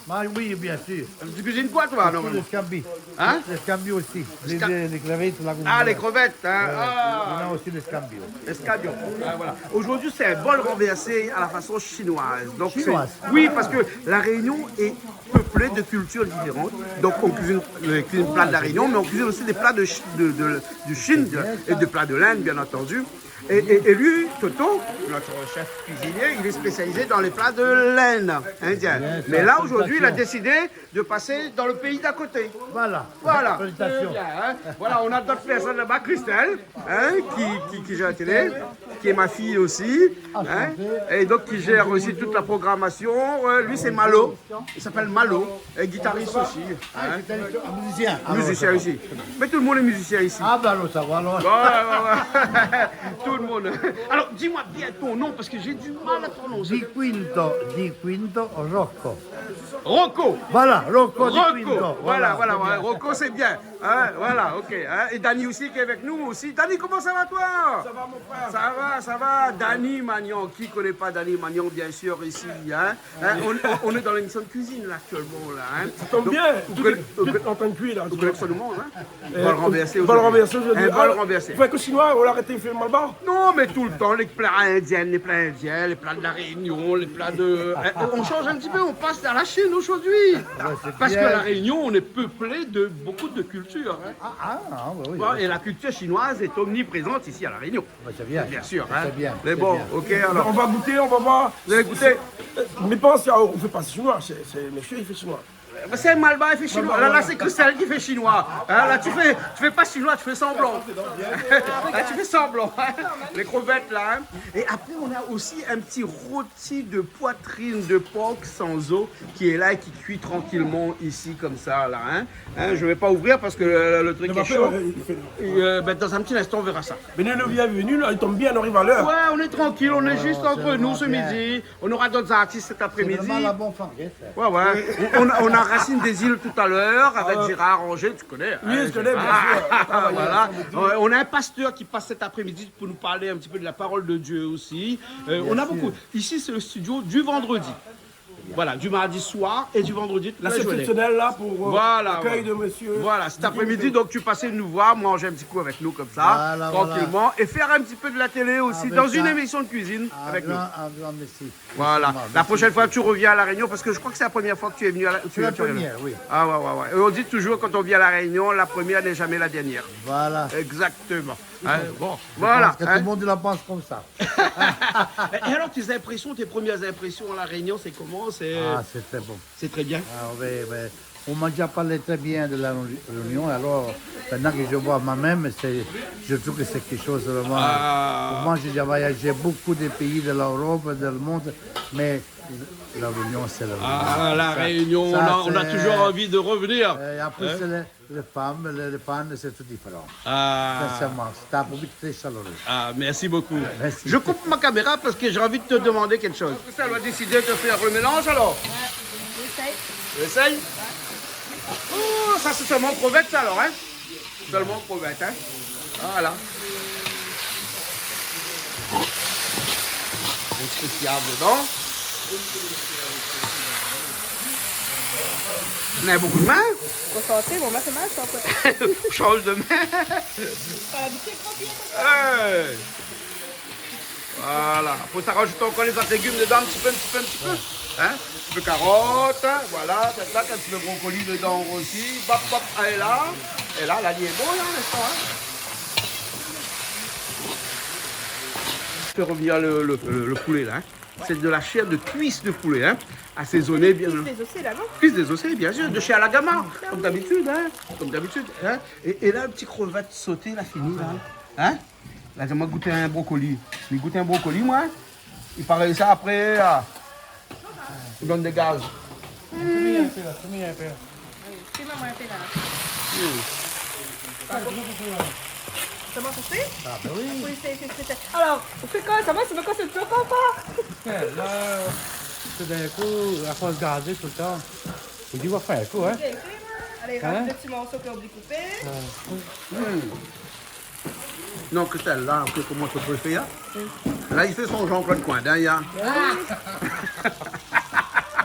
Moi, oui, bien sûr. Tu cuisines quoi, toi, normalement ? L'escambie. Hein ? L'escambie aussi. Les, les crevettes, là, comme... Ah, les crevettes, hein. Euh, on a aussi l'escambie, ouais. Escampion. Ah, voilà. Aujourd'hui, c'est un bol renversé à la façon chinoise. Donc, c'est... Chinoise. Oui, parce que La Réunion est peuplée de cultures différentes. Donc, on cuisine les cuisines plats de La Réunion, mais on cuisine aussi des plats de, Chi- de, de, du Chine de- et de plats de l'Inde, bien entendu. Et, et, et lui, Toto, notre chef cuisinier, il est spécialisé dans les plats de l'Inde, indien. Mais là, aujourd'hui, il a décidé de passer dans le pays d'à côté. Voilà. Voilà. Félicitations. Très bien, hein. Voilà, on a d'autres personnes là-bas, Christelle, hein, qui, qui, qui gère la télé, qui est ma fille aussi, hein, et donc qui gère aussi toute la programmation. Euh, lui, c'est Malo. Il s'appelle Malo, et guitariste aussi, hein. Ah, guitariste, ah, musicien. Ah, musicien aussi. Mais tout le monde est musicien ici. Ah, ben alors, ça va, alors. Ouais, ouais, ouais. Tout le monde. Alors, dis-moi bien ton nom, parce que j'ai du mal à prononcer. Di Quinto, Di Quinto Rocco. Rocco. Voilà, Rocco Di Quinto. Voilà, voilà, voilà. Rocco, c'est bien. Hein, voilà, OK, hein. Et Dany aussi qui est avec nous aussi. Dany, comment ça va, toi ? Ça va, mon frère. Ça va, ça va. Dany Magnan, qui connaît pas Dany Magnan, bien sûr, ici, hein. Hein, on, on, on est dans l'émission de cuisine, là, actuellement, là, hein. Ça tombe bien, vous tout est, connaissez, tout est en train de cuire, là, vous connaissez son nom, hein ? Euh, bol ranvèrsé, bol ranvèrsé aujourd'hui. Un bol ranvèrsé. Ah, faut que chinois, on arrête de faire le malbar. Non, mais tout le temps, les plats indiens, les plats indiens, les plats de La Réunion, les plats de, euh, on change un petit peu, on passe à la Chine aujourd'hui. Ouais, c'est bien. Parce que La Réunion, on est peuplé de beaucoup de cultures, hein. Ah, ah, ah, oui, oui. Ouais, et la culture chinoise est omniprésente ici à La Réunion. Ouais, c'est bien. Bien sûr, hein. C'est bien, c'est bien. Mais bon, OK, alors. On va goûter, on va voir. Vous allez goûter ? Euh, mais pense, on fait pas chinois, c'est, c'est monsieur, il fait chinois. Sé in malbar i fé shinoi. Malbar, voilà. La, la, sé Christelle ki fé shinoi. Hein, la, tu fais, tu fais pas shinoi, tu fais semblant. Hein, tu fais semblant. Les crevettes, là, hein. Et après, on a aussi un petit rôti de poitrine de porc sans os qui est là et qui cuit tranquillement ici, comme ça, là, hein. Hein, je vais pas ouvrir parce que le, le truc est chaud. Ne va pas, euh, il fait... Euh, ben, dans un petit instant, on verra ça. Mais nous, nous, bienvenue, là, il tombe bien, on arrive à l'heure. Ouais, on est tranquille, on est juste entre nous ce midi. On aura d'autres artistes cet après-midi. C'est vraiment la bonne femme, hein. Ouais, ouais. On, on a, on a Racine des Îles tout à l'heure avec Gérard Angers, tu connais, hein, Gérard. Oui, je connais, bien sûr. Voilà. Euh, on a un pasteur qui passe cet après-midi pour nous parler un petit peu de la parole de Dieu aussi. Euh, on a beaucoup. Ici, c'est le studio du vendredi. Voilà, du mardi soir et du vendredi toute la journée. La réceptionnelle là pour, euh, l'accueil de monsieur. Voilà, cet après-midi, donc tu passes nous voir, manger un petit coup avec nous comme ça, tranquillement, et faire un petit peu de la télé aussi dans une émission de cuisine avec nous. Un grand, un grand merci. Voilà. Merci, merci beaucoup. La prochaine fois, tu reviens à La Réunion, parce que je crois que c'est la première fois que tu es venu à La, tu es venu à La Réunion. C'est la première, oui. Ah ouais, ouais, ouais. Et on dit toujours, quand on vient à La Réunion, la première n'est jamais la dernière. Voilà. Exactement. Hein, bon, voilà, hein. Je pense que tout le monde la pense comme ça. Et alors, tes impressions, tes premières impressions à La Réunion, c'est comment ? C'est... Ah, c'est très bon. C'est très bien. Ah, oui, oui. On m'a déjà parlé très bien de La Réunion, alors maintenant que je vois moi-même, c'est, je trouve que c'est quelque chose vraiment. Ah. Moi, j'ai déjà voyagé beaucoup de pays de l'Europe, dans le monde, mais La Réunion, c'est La Réunion. Ah, La Réunion, on a, on a toujours envie de revenir. Hein ? Ça, ça, c'est, euh, et après, c'est le, les femmes, les, les femmes, c'est tout différent. Ah. Sincèrement, c'est un public très chaleureux. Ah, merci beaucoup. Merci. Je coupe ma caméra parce que j'ai envie de te demander quelque chose. Est-ce que ça va décider de faire le mélange alors ? Ouais, j'essaye. J'essaye ? Oh, ça c'est seulement crevette ça alors, hein ? Seulement crevette, hein ? Voilà. On se tire dedans. On a beaucoup de main. Faut sentir, mon main fait mal, ça, quoi. Change de main. Voilà, du pied, grand pied, quoi. Hey. Voilà. Faut sa rajout ankor lé zot légim dedan, in ti pé, in ti pé, in ti pé. In ? In ti pé karot, voilà, sa, sa, in ti pé brokoli dedan osi. Bap, bap, alé la. É la, la, li lé bon, la, n'est-ce pas, in ? Fé revenir le, le, le, le poulet, là, hein. C'est de la chair de cuisse de poulet, hein. Assaisonné bien. Cuisse désossée, là, non ? Cuisse désossée, bien sûr, de chez Alagama, comme d'habitude, hein. Comme d'habitude, hein. Et, et là, un petit crevette sautée, là, fini, là. Hein ? La, moin la gout in brokoli. Mi gout in brokoli, moin. I paré sa apré, ah, i donn dé gaz. Fine in pé la, fine in pé la. Alé, fine amoin in pé la. Hmm. Sa va koupé ? Ah, ben oui. Fo éséyé, éséyé, éséyé. Alor, ou fé koi sa ? Sa va, sa va kosa, ou fé ankor pa ? Bin, la, tout d'in kou, a fors gardé toultan, ou di, ou va fé in kou, in ? Alé, rajout dé ti morso ke ou la oubli koupé. Ouais. Hmm. Non, Christelle, la, ou koné koman ou préfèr, in ? La, li fé son Jean-Claude Coindin, in. Ah.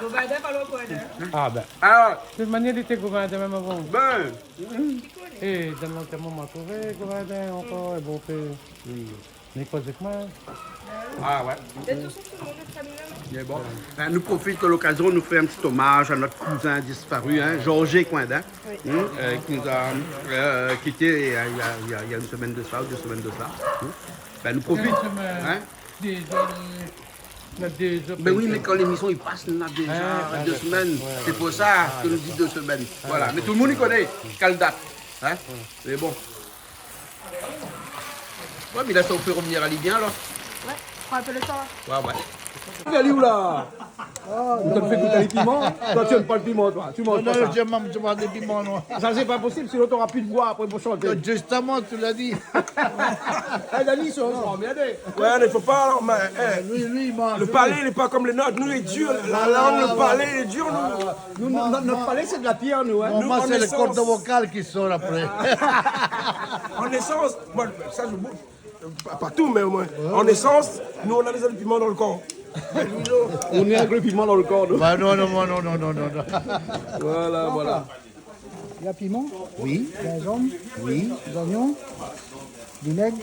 Gomindin, pa lwin Coindin. Ah, bin. Alor. De tout manièr, li té Gomindin mèm avan. Bin. Ki koné ? É, dan mon tan, moin la trouvé Gomindin ankor, é bon, pé, li koz èk moin. Ah ouais. Mé de tout fason, tout le monde est familial, non ? Mé bon. Bin, nou profit de lokazion, nou fé in ti omaz a nout kouzin disparu, in, Georges Coindin. Oui. Hmm, euh, qui nous a, euh, quitté il y a, il y a, il y a, il y a une semaine de ça, ou dé semèn de sa. Hmm. Bin, nou profit, in. Dé semèn. Dé, euh, nou na dé semèn. Bin oui, mé kan lémision i pas, nou na déza dé semèn. Ah, dakor. Ouais, ouais. Sé pou sa ke nou di dé semèn. Ah, dakor. Voilà. Mé tout le monde i koné kèl dat, in. Ouais. Mé bon. Ouais, mé la, sa ou fé revenir ali bien, la. Ouais, pran in pé le tan, la. Ouais, ouais. Ou la ? Ah, ou la fé gout ali piman ? Toi, tu aimes pas le piment, toi. Tu manges pas ça. Non, non, mi manz, mi manz pa de piman, non. Ça, c'est pas possible, sinon t'auras plus de voix après pour chanter. Justement, tu l'as dit. Eh, Dani, ça, on se rend bien des. Ouais, mé fo pa, alor, mé, eh, lui, lui, il mange, le palais, il est pas comme le nôtre. Nous, il est dur. La langue, le palais, il est dur, nous. Ah, ouais. Nous, nous, notre, notre palais, c'est de la pierre, nous, hein. Bon, moi, c'est les cordes vocales qui sonnent après. En essence, moi, ça, je bouge. Pas, pas tout, mais au moins. Ouais, ouais. En essence, nous, on a déjà le piment dans le corps. On est avec le piment dans le corps, nous. Bah, non, non, non. Voilà, voilà. Il y a piment ? Oui. Gingembre ? Oui. Des oignons ? Vinaigre ?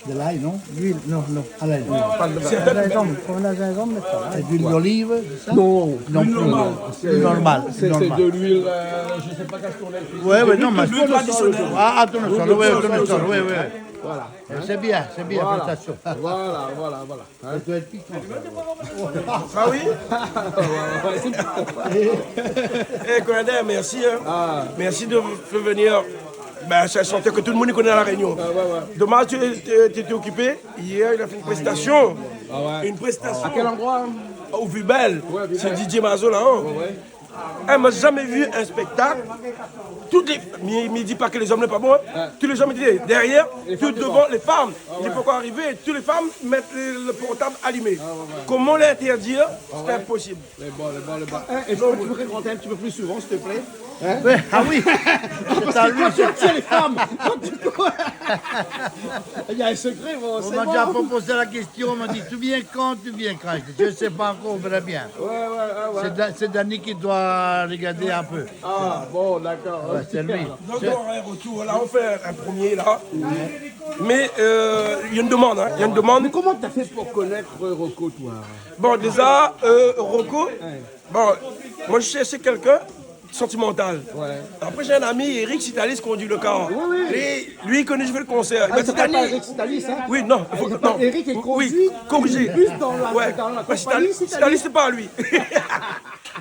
De l'ail, non ? L'huile, non, non. À l'ail, non. Pas de l'ail. Gingembre, on a gingembre, mais ça va. Et d'huile d'olive, c'est ça ? Non. Non plus, non. C'est normal, c'est normal. C'est de l'huile, euh, je sais pas qu'est-ce qu'on a utilisé. Ouais, ouais, non, mais l'huile traditionnelle. Ah, ah, tournesol, oui, oui. Voilà. C'est bien, c'est bien, félicitations. Voilà, voilà, voilà. Hein ? Ça doit être piquant, ça. Ah oui ? Eh, Coindin, merci, hein. Ah. Merci de faire venir. Ben, c'est un chanteur que tout le monde connaît à La Réunion. Ah, ouais, ouais. Dommage, tu, tu, tu étais occupé. Hier, il a fait une prestation. Ah, ouais. Une prestation. À quel endroit ? Au Vibel. Ouais, Vibel. C'est D J Mazo, là-haut. Ouais, ouais. Eh, moin la zamé vu in spèktak. Tout lé, mi, mi di pa ke lé zom lé pa bon, hein. Ouais. Tout lé zom été dèryèr, tout devan lé fanm. Ah ouais. Lé pankor arivé, tout lé fanm mèt le, le portab alimé. Ah ouais, ouais. Koman lé intèrdi ? Ah ouais. Sé inposib. Lé bon, lé bon, lé bon. Hein, est-ce que tu peux rentrer un petit peu plus souvent, s'il te plaît ? Hein ? Ouais, ah oui. Parce que quand tu tiens les femmes, quand tu, il y a un secret, bon, c'est bon. On m'a déjà proposé la question, on m'a dit, tu viens quand, tu viens quand ? Je dis, je sais pas encore, on verra bien. Ouais, ouais, ouais, ouais. C'est Da-, c'est Dani qui doit regarder un peu. Ah, bon, d'accord. Ouais, c'est lui. Donc, on a un retour. Là, on fait un premier, là. Ouais. Mais, euh, il y a une demande, hein. Il y a une demande. Mais comment t'as fait pour connaître Rocco, toi ? Bon, déjà, euh, Rocco, bon, moi, je cherchais quelqu'un sentimental. Ouais. Après, j'ai un ami, Eric Sitalis, qui conduit le car. Oui, oui. Et lui, il connaît, je fais le concert. Ah, il s'appelle pas Eric Sitalis, hein ? Oui, non, il faut, non. Eric est conduit, corrigé. Plus dans la, dans la compagnie Sitalis. Sitalis, c'est pas lui.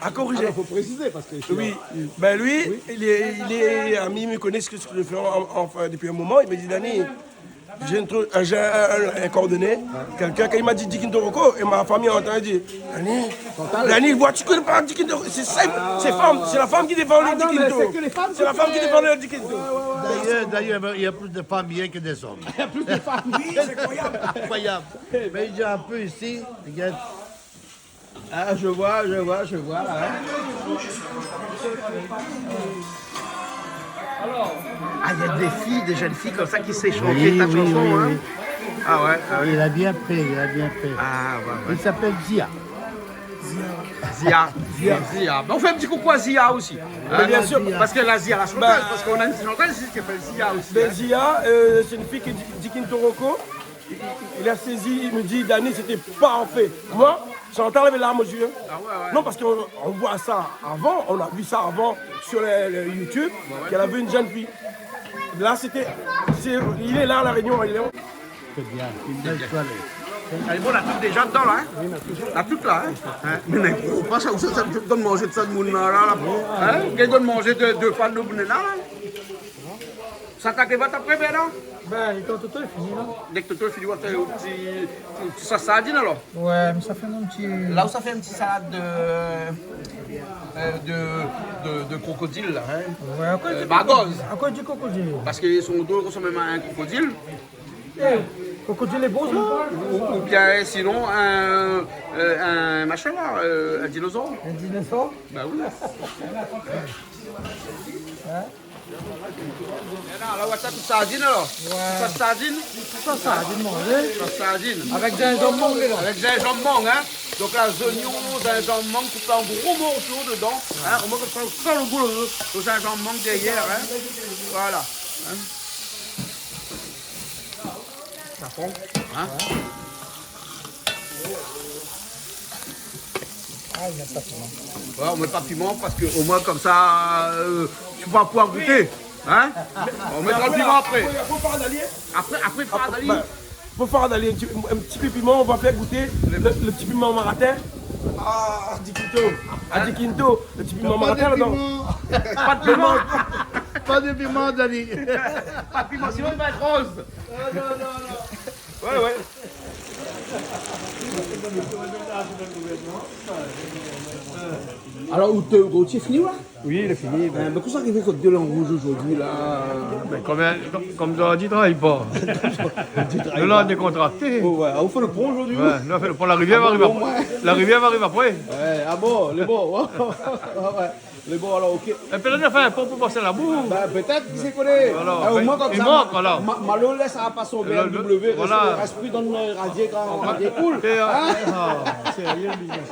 À corriger. Ah, faut préciser parce que... Oui. Ben lui, il est, il est ami, il me connaît ce que, ce que je fais en, enfin, depuis un moment. Il me dit, Dani, j'ai une tru-, euh, j'ai un, un, un coordonné, quelqu'un, quand il m'a dit Dikinto Rocco, et ma famille a entendu dire, Dani, Dani, vois-tu que le parle Dikinto, c'est ça, c'est femme, c'est la femme qui défend le Dikinto. Ah non, mais c'est que les femmes qui... C'est la femme qui défend le Dikinto. Ouais, ouais, ouais. D'ailleurs, d'ailleurs, il y a plus de femmes hier que des hommes. Il y a plus de femmes. Oui, c'est incroyable. Incroyable. Mais il y a un peu ici, regarde. Ah, je vois, je vois, je vois, là, hein. Ah, il y a des filles, des jeunes filles comme ça qui sait chanter ta chanson, hein. Oui, oui, oui. Ah ouais, ah ouais. Il a bien fait, il a bien fait. Ah, ouais, ouais. Il s'appelle Zia. Zia. Zia. Zia. Ben, on fait un petit coucou à Zia aussi. Hein ? Mais bien sûr. Parce que la Zia, la chanteuse, parce qu'on a une chanteuse ici qui s'appelle Zia aussi, hein. Ben, Zia, euh, c'est une fille qui dit, dit Dikinto Rocco. Il, il, il a saisi, il me dit, Dani, c'était parfait. Moi, Chantal avait larmes aux yeux. Ah ouais, ouais. Non, parce qu'on, on voit ça avant, on a vu ça avant sur le, le YouTube, qu'elle avait une jeune fille. Là, c'était, c'est, il est là à La Réunion, il est... C'est bien, une belle soirée. Alé, bon, la tout déza dedan la, hein ? Oui, la tout. La tout la, hein ? Hein ? Mé nèg, ou pa sa, ou sa, sa donn manzé de sa, de moun la, la, la, hein ? Kèl i donn manzé de, de fwa de moun la, la ? Sa atak lé vant apré, Bernard ? Bin, lé tan toto lé fini, la. Dèk toto lé fini, ou va fé in ti, ti, ti sos sardine, alor ? Ouais, mé sa fé mon ti... La ou sa fé in ti salad de, euh, de, de, de krokodil, la, hein. Ouais, akoz... Euh, di margoz. Akoz di krokodil ? Parske son do i rosanm in krokodil. Eh, krokodil lé bon, sa ? Ou, oubien sinon, in, euh, in machin, la, euh, in dinozor. In dinozor ? Bin oui. Hein ? La, la, ou sa tout sardine, alor. Ouais. Sa sardine. Sa sardine, manzé. Sa sardine. Avèk zinzanm mang dedan. Avèk zinzanm mang, hein. Donk la, zoignon, zinzanm mang, koupé an gro morso dedan, hein. Omoin, konmsa, ou san lo gou lo, lo zinzanm mang dèrièr, hein. Voilà. Hein. Sa fon, hein. Ah, i mèt pa piman. Ouais, i mèt pa piman parske omoin konmsa, euh, ou va pouvwar gouté, hein. I mèt pa piman apré. Apré, apré, apré, fo fé ali. Bin, fo fé ali in ti, in ti pé piman, ou va fé gouté lo, lo ti piman maratin. Ah, a di kinto. A di kinto, lo ti piman maratin, la, non. Pa de piman. Pa de piman, Dani. Pa de piman, sinon li va èt roz. Non, non, non, non. Ouais, ouais. Alor, ou té, ou té fini, la ? Oui, lé fini, bin. Euh, mé kosa i fé ke ou lé an rouz zordi, la ? Bin, konm, konm, konm ou la di, travay pa. Ou travay pa. Nou la, nou lé dékontrakté. Oh, ouais. Ah, ou fé lo pon zordi, ou ? Ouais, nou la fé lo pon. La rivièr va ariv apré. Ah bon, ouais. La rivièr va ariv apré. Ouais, ah bon, lé bon. Ouais, ouais. Mé bon, alor, OK. Épi la, nou la fé in pon pou pas la bou. Bin, pétèt, kisa i koné. Voilà. Euh, omoin, konmsa, i mank, ma-, voilà. Ma-, Malo lès pa son B M W, voilà. Rès pri dann, euh, radié kan, radié koul. Hein ? Ah, sérieux, biznis.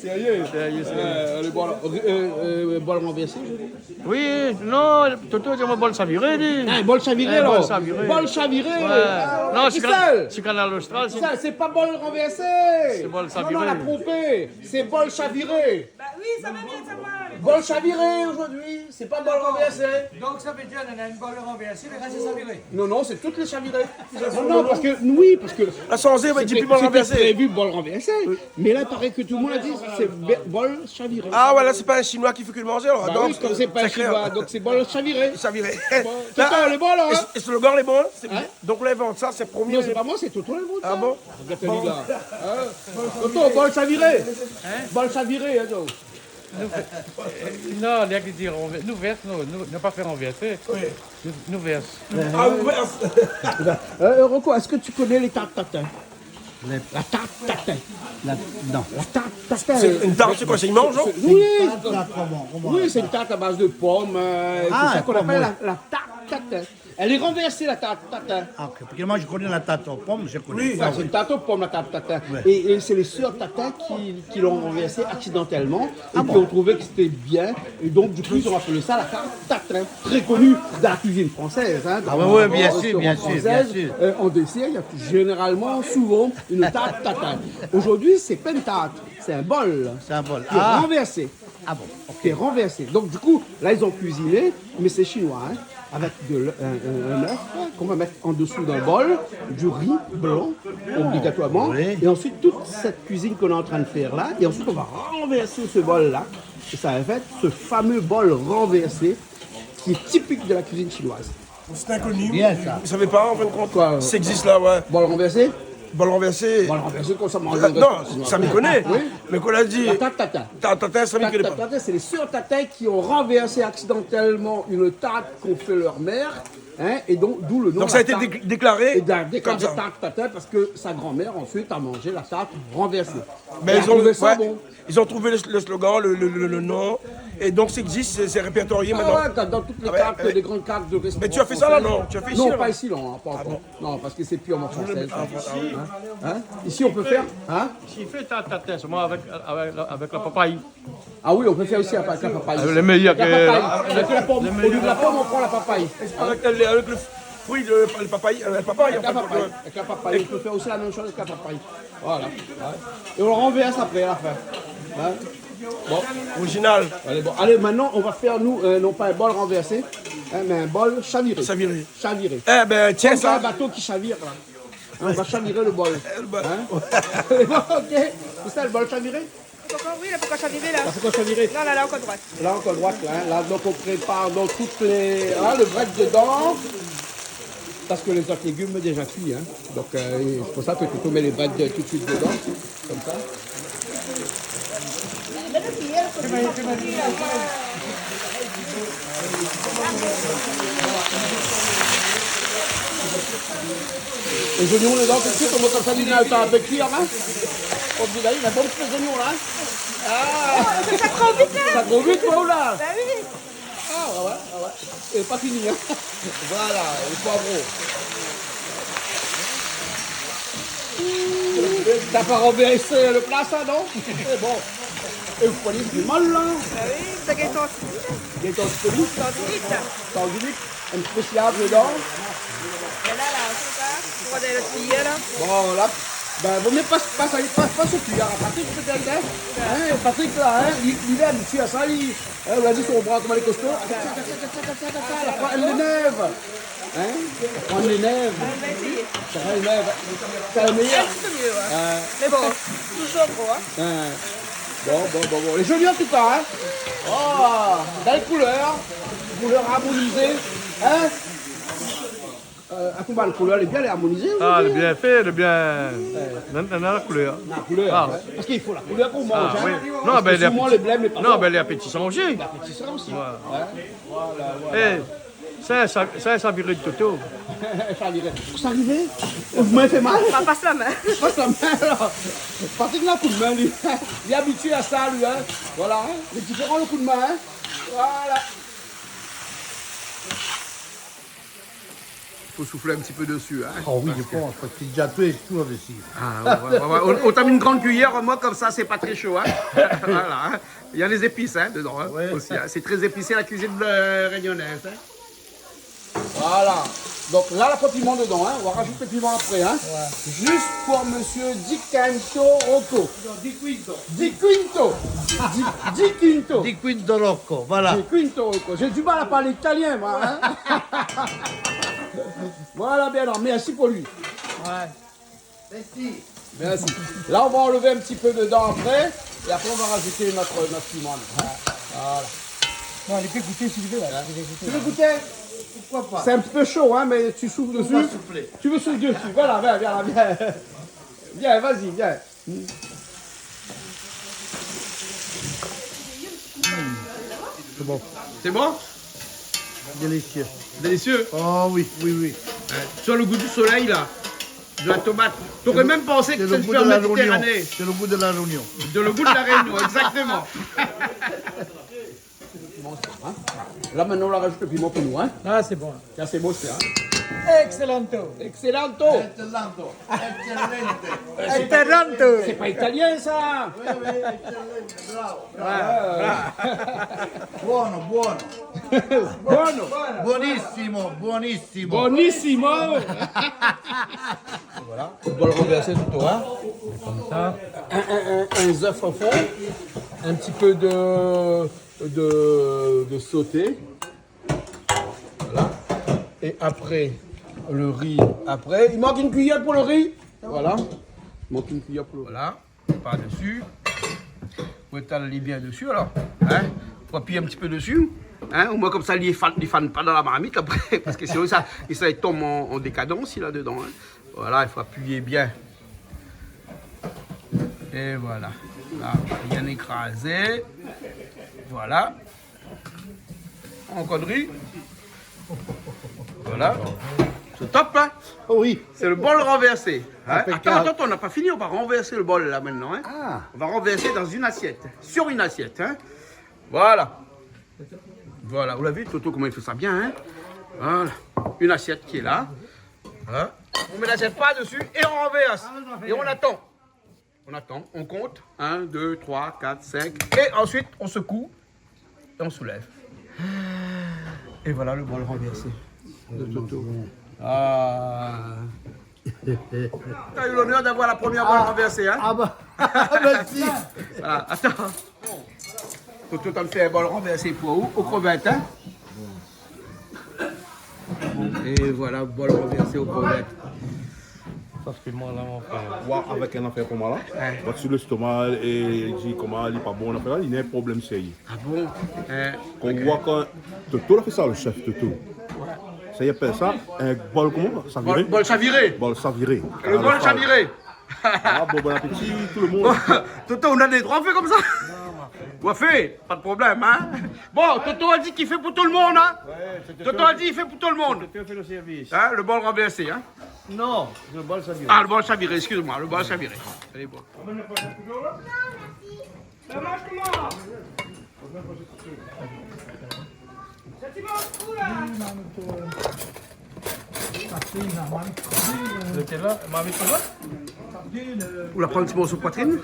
Sérieux ? Sérieux, sérieux. Euh, lé bon, alor, euh, euh, bol ranvèrsé zordi ? Oui, non, Toto i di amoin bol saviré, li. Ah, bol saviré, alor. Bol saviré. Bol saviré. Ouais. Ah, non, sé Kanal Austral, sé... Sa, sé pa bol ranvèrsé. Sé bol saviré. Non, non, la tronpé. Sé bol saviré. Bah oui, ça va bien, ça va. Bol saviré zordi, sé pa bol ranvèrsé. Donc ça veut dire, on a une bol renversée, le reste est chaviré. Non, non, sé tout lé saviré. Non, non, parske, oui, parske la sanzé, ouais, sété, di piman ranvèrsé. Sété prévu bol ranvèrsé. Oui. Mé la, i paré ke tout lo moun la di, sé be-, bol saviré. Ah, voilà, sé pa in Shinoi ki fé ke manzé, alor. Bah oui, konm sé pa in Shinoi, donk sé bol saviré. Saviré. Bon, la, Toto, lé bon, la, é, hein ? É slogan lé bon, hein ? Sé bien. Hein ? Donk, la, i vant sa, sé promié. Non, sé pa moin, sé Toto, la, i vant sa. Ah bon ? Regarde, bon. Hein ? Toto, bol saviré. Hein ? Bol saviré, hein, Toto. Nou, euh, non, lé ki di ranvèr-, nou vèrs, nou, nou, nou pa fé ranvèrsé. Oui. Nou, nou vèrs. Ah, oui, vèrs. Euh, Rocco, est-ce que tu connais les tartes tatin ? La tarte tatin. La, non. La tarte tatin. C'est une tarte, c'est quoi, c'est une manche, non ? Oui. C'est une tarte, là, comment, comment on appelle ça ? Oui, c'est une tarte à base de pommes, euh, c'est ça qu'on appelle la, la tarte tatin. Elle est renversée, la tarte tatin. Ah, OK. Parce que moi, je connais la tarte aux pommes, je connais. Oui, c'est une tarte aux pommes, la tarte tatin. Ouais. Et, et c'est les sœurs Tatin qui, qui l'ont renversée accidentellement et qui ont trouvé que c'était bien. Ah bon ? Et donc, du coup, ils ont appelé ça la tarte tatin, très connue dans la cuisine française, hein, dans, dans les restaurants français. Ah ouais, ouais, bien sûr, bien sûr, bien sûr. Euh, en dessert, il y a généralement, souvent, une tarte tatin. Aujourd'hui, c'est pas une tarte, c'est un bol qui est renversé. C'est un bol. Ah. Ah bon, OK. Qui est renversé. Donc, du coup, là, ils ont cuisiné, mais c'est chinois, hein, avec de l-, un, un, un œuf, hein, qu'on va mettre en dessous d'un bol, du riz blanc, obligatoirement. Oui. Et ensuite, toute cette cuisine qu'on est en train de faire là, et ensuite, on va renverser ce bol-là. Et ça va être ce fameux bol renversé qui est typique de la cuisine chinoise. C'est inconnu. Bien, ça. Vous savez pas, en fin de compte. Quoi ? Ça existe là, ouais. Bol ranvèrsé ? Bol ranvèrsé. Bol ranvèrsé, konmsa, manzé... Euh, non, sa mi koné. Oui. Mé kan ou la di... La tarte tatin. Tarte tatin, sa mi koné pa. Tarte tatin, c'est les sœurs Tatin qui ont renversé accidentellement une tarte qu'ont fait leur mère, hein, et donc, d'où le nom, la tarte. Donc ça a été décl-, déclaré comme ça. Et dé-, déclaré tarte tatin parce que sa grand-mère, ensuite, a mangé la tarte renversée. Mais ils ont, ouais. Et a trouvé ça bon. Ils ont trouvé le, le slogan, le, le, le, le nom. Et donc, ça existe, c'est, c'est répertorié maintenant. Ah ouais, dans, dans toutes les cartes, les grandes cartes de restaurants français. Ah ouais, ouais. Mais tu as fait ça là, non ? Tu as fait ici, là ? Non, pas ici, non, pas encore. Ah bon ? Non, parce que c'est purement français, ça. Ah, voilà. Hein ? Hein ? Ici, on peut faire, hein ? Ici, i fé tarte tatin, sèlman avèk, avèk la, avèk la papay. Ah oui, on peut faire aussi avec la papaye. Ah, le meilleur. Avec la papaye, avec la pomme. Au lieu de la pomme, on prend la papaye. Avec le, avec le fruit, le, le papaye, euh, le papaye, en fait. Avec la papaye, avec la papaye. On peut faire aussi la même chose avec la papaye. Voilà. Ouais. Et on le renverse après, à la fin. Hein ? Bon. Original. Allez, bon. Allez, maintenant, on va faire, nous, euh, non pas un bol renversé, hein, mais un bol chaviré. Chaviré. Chaviré. Eh ben, tiens ça. Comme un bateau qui chavire, là. Hein, on va chavirer le bol. Le bol. Hein ? OK. C'est ça, le bol chaviré ? Ankor, oui, la, pankor arivé la. La, pankor arivé. Non, la, la, ankor droit. La, ankor droit, la, hein. La, donk, on prépare, donk, tout lé, hein, le brèd dedan. Parske lé zot légim lé déza kui, hein. Donk, euh, sé pou sa ke Toto i mèt lé brèd tout suit dedan, konmsa. Lé zoignon dedan tout suit, konmsa, sa i na le tan in pé kui, hein. Konm di la, i na bonpé lé zoignon la, hein. Ah. Sa i kui vit la. Sa i kui vit, koi, la. Ba oui. Ah, ouais, ouais, ouais, ouais. Lé pa fini, hein. Voilà, lé poivron. Sa i fé pa ranvèrs le pla, sa, non ? Sé bon. É ou koné, lé mal, la. Ba oui, sa i gingn tann. I gingn tann. Tann vit. Tann vit. In ti pé siav dedan. É la, la, sa, sa, pou fé le kui, la. Bon, la, bin, vo myé pa, pa sa, pa, pa se kui, hein. Patrick, pétèt, hein. Ouais. Hein, Patrick, la, hein, li, li lé abitié a sa, li, hein, ou la vi son bra, koman lé kosto. Atann, atann, atann, la pran lé nèv. Hein ? Pran lé nèv. Ah, mé si. Sa va, lé nèv. Sa lé méyèr. In ti pé myé, ouais. Ouais. Mé bon, touzour gro, hein. Ouais. Bon, bon, bon, bon. Lé zoli an tou ka, hein. Oh, bèl koulèr. Koulèr armonizé. Hein ? Euh, atann, la koulèr lé bien, lé armonizé, ou di ? Ah, lé bien fé, lé bien. Ouais. Nana, nana la koulèr. La koulèr, ah, ouais. Parske i fo la koulèr pou manzé, hein. Ah, oui. Non, parske bin, lé soman apéti-, lé blèm, lé pa bon. Non, bin, lé apétisan osi. Lé apétisan osi. Ouais. Hein ? Voilà, voilà. Eh, sa, sa, sa, sa viré de Toto. Sa viré. Sa i arivé ? Out min i fé mal ? Ba, pas la min. Pas la min, alor. Patrick, na koudmin, li. Li lé abitié a sa, li, hein. Voilà, hein. Lé diféran, le koudmin, hein. Voilà. Fo souflé in ti pé dési, hein. Ah oui, parske mi pans, parske lé déza tout, tout avèk sa. Ah, ouais, ouais, ouais, ouais. Otan, otan mèt in gran kuiyèr, omoin, konmsa, lé pa tré sho, hein. Voilà, hein. Il y a les épices, hein, dedans, hein, ouais, aussi, hein. C'est très épicé, la cuisine, euh, réunionnaise, hein. Voilà. Donk la, la pran piman dedan, hein. On va rajouter le piment après, hein. Ouais. Juste pour monsieur Di Quinto Rocco. Non, Di Quinto. Di Quinto. Di, Di Quinto. Di Quinto Rocco, voilà. Di Quinto Rocco. J'ai du mal à parler italien, moi, hein. Voilà, bien, alors, merci pour lui. Ouais. Merci. Merci. Là, on va enlever un petit peu dedans après, et après, on va rajouter notre, notre piment. Voilà. Non, il peut goûter s'il veut, là. Hein ? Il peut goûter. Tu veux goûter ? Pourquoi pas ? C'est un petit peu chaud, hein, mais tu souffles dessus. On va souffler. Tu veux souffler dessus. Voilà, viens, viens, viens. Viens, vas-y, viens. Mm. C'est bon. C'est bon ? Délicieux. Délicieux ? Oh oui, oui, oui. Ouais. Tu as le goût du soleil, là. De la tomate. T'aurais même pensé que c'est le goût de la Méditerranée. C'est le goût de la Réunion. C'est le goût de la Réunion, exactement. Bon, hein ? Là, maintenant, on la rajoute le piment pour nous, hein ? Ah, c'est bon. Ça, c'est bon, ça, hein ? Excellento. Excellento. Excellento. Excellente. Excellento. C'est pas italien, ça. Oui, oui, excellente. Bravo, bravo. Ouais, ouais. Buono, buono. Buono. Buonissimo, buonissimo. Buonissimo. Voilà. Bol ranvèrsé tout, hein. Konmsa. Un, un, un, un œuf au fond, un petit peu de, de, de sauté. Voilà. Et après, le riz. Après, il manque une cuillère pour le riz. Voilà. Il manque une cuillère pour le riz. Voilà. Par dessus. Pou étal ali bien dessus, alors. Hein ? Fo apiyé in ti pé dessus. Hein ? Omoin, konmsa, li fan, li fan pa dan la marmit, apré. Parske sinon, sa, sa i tonm an, an dékadans, la, dedan, hein. Voilà, il faut appuyer bien. Et voilà. La, bien écrasé. Voilà. Ankor dri. Voilà. C'est top, hein ? Oh oui. C'est le bol ranvèrsé. Hein ? Impeccable. Attends, attends, attends, on n'a pas fini, on va renverser le bol là maintenant, hein ? Ah. On va renverser dans une assiette. Sur une assiette, hein ? Voilà. Voilà, vous l'avez vu, Toto, comment il fait ça bien, hein ? Voilà. Une assiette qui est là. Hein ? On met l'assiette par-dessus et on renverse. Et on attend. On attend, on compte. Un, deux, trois, quatre, cinq. Et ensuite, on secoue et on soulève. Et voilà le bol renversé de Toto. Ah. T'as eu l'honneur d'avoir la première bol renversée, hein ? Ah bah, merci. Voilà, attends. Toto, t'as fait un bol renversé pour ou, aux crevettes, hein ? Et voilà, bol renversé aux crevettes. Parske moin la, mon frèr. Wa, avèk in afèr konmsa la. Hein. Wa, si lèstoma, é li di koman, li lé pa bon, afèr la, li na in problèm sérié. Ah bon ? Hein, kan ou wa kan Toto la fé sa, le chef Toto. Ouais. Sa, i apèl sa in bol, koman ? Saviré ? Bol, bol saviré. Bol saviré. Le bol saviré. Ah bon, bon appétit tout le monde. Toto, ou na dé droi fé konmsa ? Non, ma fé. Ou la fé, pa de problèm, hein. Bon, Toto la di li fé pou tout le monde, hein. Ouais, Toto, Toto la di li fé pou tout le monde. Toto fé le service. Hein, le bol ranvèrsé, hein. Non, le bol saviré. Ah, le bol saviré, excuse-moi, le bol saviré. Allez, bon. Ou la pran in ti morso poitrine ?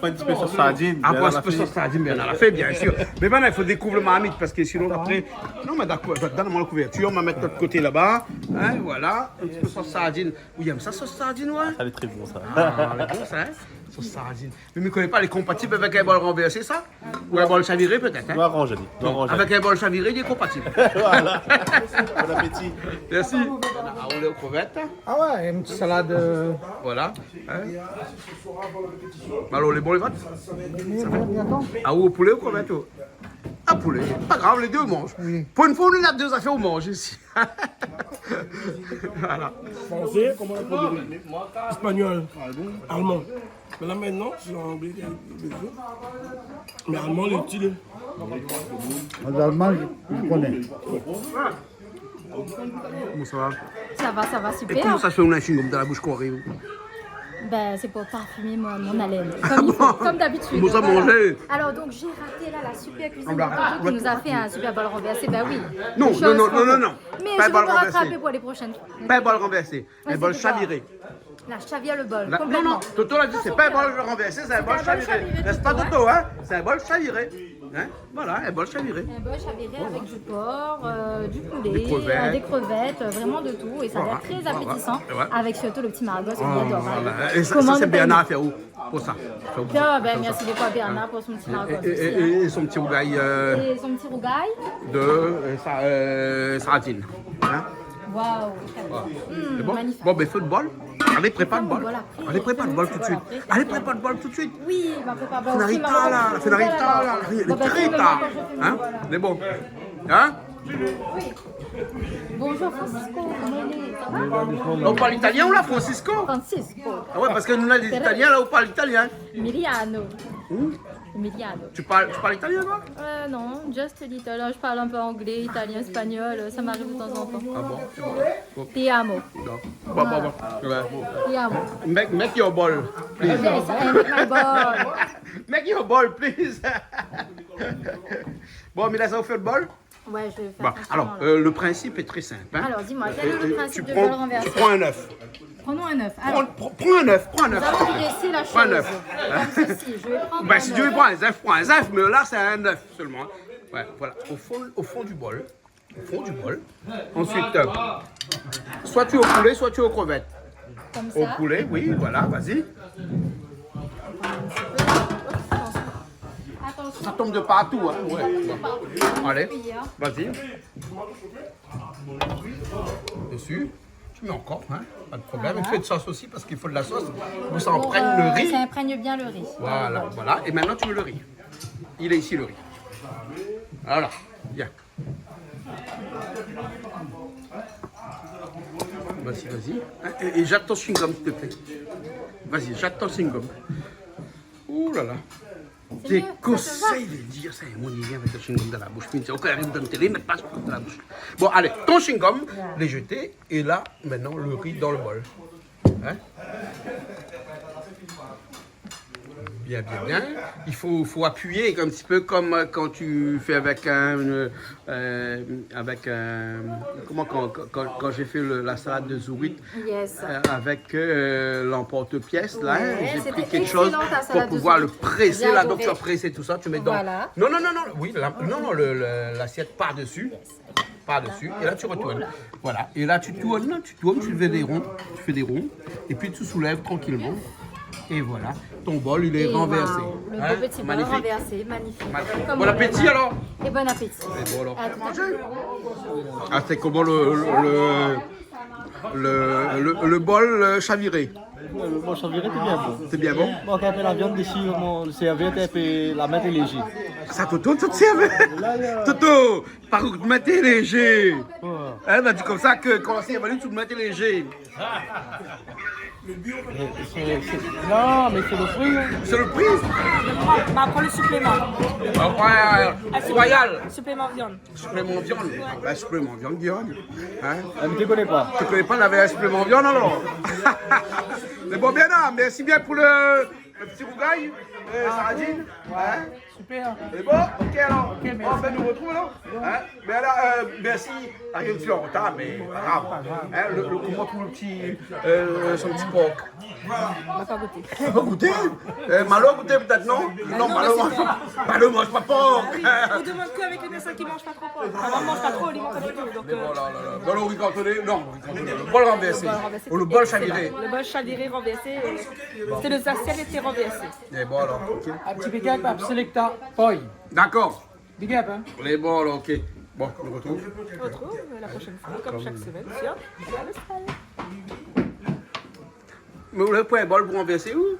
Pa in ti pé sous sardine, ah, mé pran in ti pé sous sardine, mé la fé, bien sûr. Mé ben, i fo dékouv le marmit, parske sinon, apré, non, mé dakor, donn amoin la kouvèrtir, nou va mèt de l'ot koté laba. Hein, voilà, in ti pé sous sardine. Ou yèm sa, sous sardine, ouais ? Sa lé tré bon, sa. Ah, lé bon, sa, hein ? Sous sardine. Mé mi koné pa, lé konpatib avèk in bol ranvèrsé, sa ? Ou in bol saviré, pétèt, hein ? Nou aranz ali. Non, nou aranz ali. Avèk in bol saviré, lé konpatib. Voilà. Bon appétit. Merci. Ah, ou lé o krevèt. Ah ouais, in ti salad, euh. Voilà. Hein ? Alor, lé bon, lé vot ? Bien, bien, bien, atann. Ah, ou o poulé ou krevèt, ou ? Ah, poulé. Pa grav, lé dé ou manz. Oui. Pou in foi, nou na dé zafèr ou manz isi. Voilà. Fransé, koman i apèl ? Espagnol. Alman. Mé la, mintnan, sé anglé, mé alman, lé itil. An alman, mi koné. Koman sa va ? Sa va, sa va, super. É koman sa i fé ou na in shingom dan la boush kan ou ariv ? Ben, sé pou parfimé mon, mon alèn. Kom i fo, kom dabitid. Koman sa manzé ? Alors, donc, j'ai raté là la super cuisine de Toto qui nous a fait un super bol ranvèrsé. Ben oui. Non, non, non, non, non. Mais je vais me rattraper pour les prochaines fois. Pa in bol ranvèrsé. In bol saviré. La chavire le bol, complètement. Non, non, Toto la di, sé pa in bol ranvèrsé, sé in bol saviré. N'est-ce pas, Toto, hein ? Sé in bol saviré. Hein ? Voilà, in bol saviré. Un bol chaviré avec du porc, euh, du poulet, des crevettes, euh, vraiment de tout. Et ça a l'air très appétissant, avec surtout le petit margot, c'est adorable. Voilà. É sa, sa sé Bernard la fé pou sa. Bien, ben, merci beaucoup à Bernard pour son petit margot. É, é, é son ti rougay, euh, de, euh, sa, euh, sardine. Hein ? Waouh. Voilà. Sé bon ? Magnifique. Bon, ben, fé le bol. Alé, prépar le bol. Alé, prépar le bol tout de suite. Alé, prépar le bol tout de suite. Oui, ma prépar le bol. Fé in ri tar la, fé in ri tar la. Lé tré tar. Hein ? Lé bon. Hein ? Oui. Bonjour Francisco, comment il est ? Ça va ? Ou parl italien ou la, Francisco ? Francisco. Ah ouais, parske nou la, lé Italiens la, ou parl italien. Emiliano. Hmm ? Emiliano. Tu parles, tu parles italien, toi ? Euh, non, just a little. Je parle un peu anglais, italien, espagnol, ça m'arrive de temps en temps. Ah bon ? Bon. Ti amo. Non. Bon, bon, bon. Voilà. Ti amo. Make, make your bol, please. Yes, I make my bol. Make your bol, please. Bon, Mélissa, ou fé le bol ? Ouais, je vais faire. Bon, alors, euh, le principe est très simple, hein. Alors, dis-moi, quel est le principe du bol renversé ? Euh, tu prends, tu prends un œuf. Prenons un œuf. Alors, pran, pran, pran in zèf, pran in zèf, s'il te plaît. Nous allons dresser la chose. Pran in zèf. Comme ceci, je vais prendre un œuf. Ben, si tu veux prendre un zèf, prends un zèf, mais là, c'est un œuf seulement, hein. Ouais, voilà, au fond, au fond du bol. Au fond du bol. Ensuite, euh, soit tu es au poulet, soit tu es aux crevettes. Comme ça. Au poulet, oui, voilà, vas-y. Attention. Ça tombe de partout, hein. Ouais. Allez, vas-y. Dessus. Tu mets encore, hein, pas de problème. Voilà. Il faut de sauce aussi parce qu'il faut de la sauce pour que ça imprègne le riz. Pour, euh, ça imprègne bien le riz. Voilà, voilà. Et maintenant, tu mets le riz. Il est ici, le riz. Voilà. Bien. Vas-y, vas-y. Hein, et, et jette ton chewing-gum, s'il te plaît. Vas-y, jette ton chewing-gum. Ouh là là. Dé konsèy de dir sa, mon, i vien avèk le chewing-gum dan la boush. Mi di, OK, ariv dan la télé, mèt pa chewing-gum dan la boush. Bon, allez, ton chewing-gum, lé jeté, et là, maintenant, le riz dans le bol. Hein ? Bien, bien, bien. Il faut, faut appuyer un petit peu comme, euh, quand tu fais avec un, euh, euh, avec un, comment, quand, quand, quand, quand j'ai fait le, la salade de zourite, yes, euh, avec, euh, l'emporte-pièce, là, hein, ouais, j'ai pris quelque chose pour pouvoir le presser, là, donc tu as pressé tout ça, tu mets dans... C'était excellent, ta salade de zourite. Voilà. Non, non, non, non, oui, la, non, non, le, le, l'assiette par-dessus. Yes. Par-dessus, et là, tu retournes. Voilà. Et là, tu tournes, tu tournes, tu fais des ronds, tu fais des ronds, et puis tu soulèves tranquillement. Et voilà, ton bol, il est renversé. Et waouh, le beau petit bol renversé, magnifique. Hein ? Magnifique. Comme on l'aime. Bon appétit, alors. Et bon appétit. Et bon, alors. À tout à l'heure. Ah, c'est comment le, le, le, Le, le, le bol, euh, chaviré. Le bol chaviré, té bien bon. Té bien bon ? Bon, kan la viann dési, mon sèrvèr té in pé, la min té lézé. Sa, Toto, Toto té sèrvèr. Toto, par kont, min té lézé. Ouais. Hein, la di konmsa ke kan sé évalé, tout min té lézé. Sé, sé, sé, non, mé sé le pri, hein. Sé le pri ? Ma, ma pran le sipléman. Ah, ouais, ouais, ouais. Ah, sipléman. Royal. Sipléman viann. Sipléman viann. Bin, sipléman viann, viann. Hein ? Ah, mé mi koné pa. Ou koné pa, navé in sipléman viann, alor ? Mé bon, bien, la, mèrsi bien pou le, le ti rougay, euh, sardine. Hein ? Super. Lé bon ? Ok, alor. Ok, mèrsi. Bon, bin, nou artrouv, alor. Hein ? Mé alor, euh, mèrsi. Ah, in ti pé an rotar, mé pa grav. Hein, le, le, koman i trouv le ti, euh, son ti por ? Ma pa gouté. Ma pa gouté ? Euh, Malo la gouté pétèt, non ? Non, Malo i manz pa. Malo i manz pa por. Ah oui, ou demann ke avèk lé pèrsone ki manz pa tro por. Anfin, moin mi manz pa tro, li manz pa ditou, donk, euh. Mé voilà, la, la. Bon, alor, ou rikont, non, ou rikont. Le bol ranvèrsé. Le bol ranvèrsé, exactement. Ou le bol chaviré. Le bol chaviré ranvèrsé, euh, sé le, lasièt lété ranvèrsé. É bon, alor, ok. In ti big up à Selecta Poi. Dakor. Big up, hein. Lé bon, alor, ok. Bon, nou artrouv. Nou artrouv, euh, la proshèn foi, konm shak semèn, sir Kanal Austral. Mé ou la pran in bol pou ranvèrsé, ou ?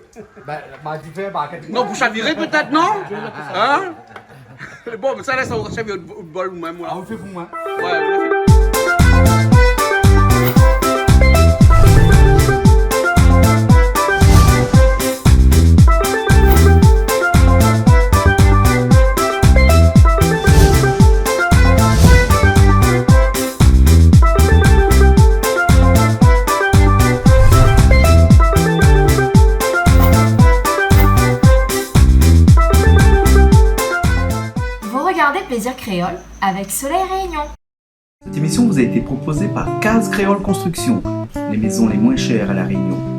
Bin, ma di fé, ba, kèl... Non, pou chaviré pétèt, non ? Hein ? Bon, mé sa la, sa, ou sèrv out bol ou mèm, la. Ah, ou fé pou moin. Ouais, ou la fé. Vous regardez Plaisir Créole avec Soleil Réunion. Cette émission vous a été proposée par Case Créole Construction, les maisons les moins chères à La Réunion.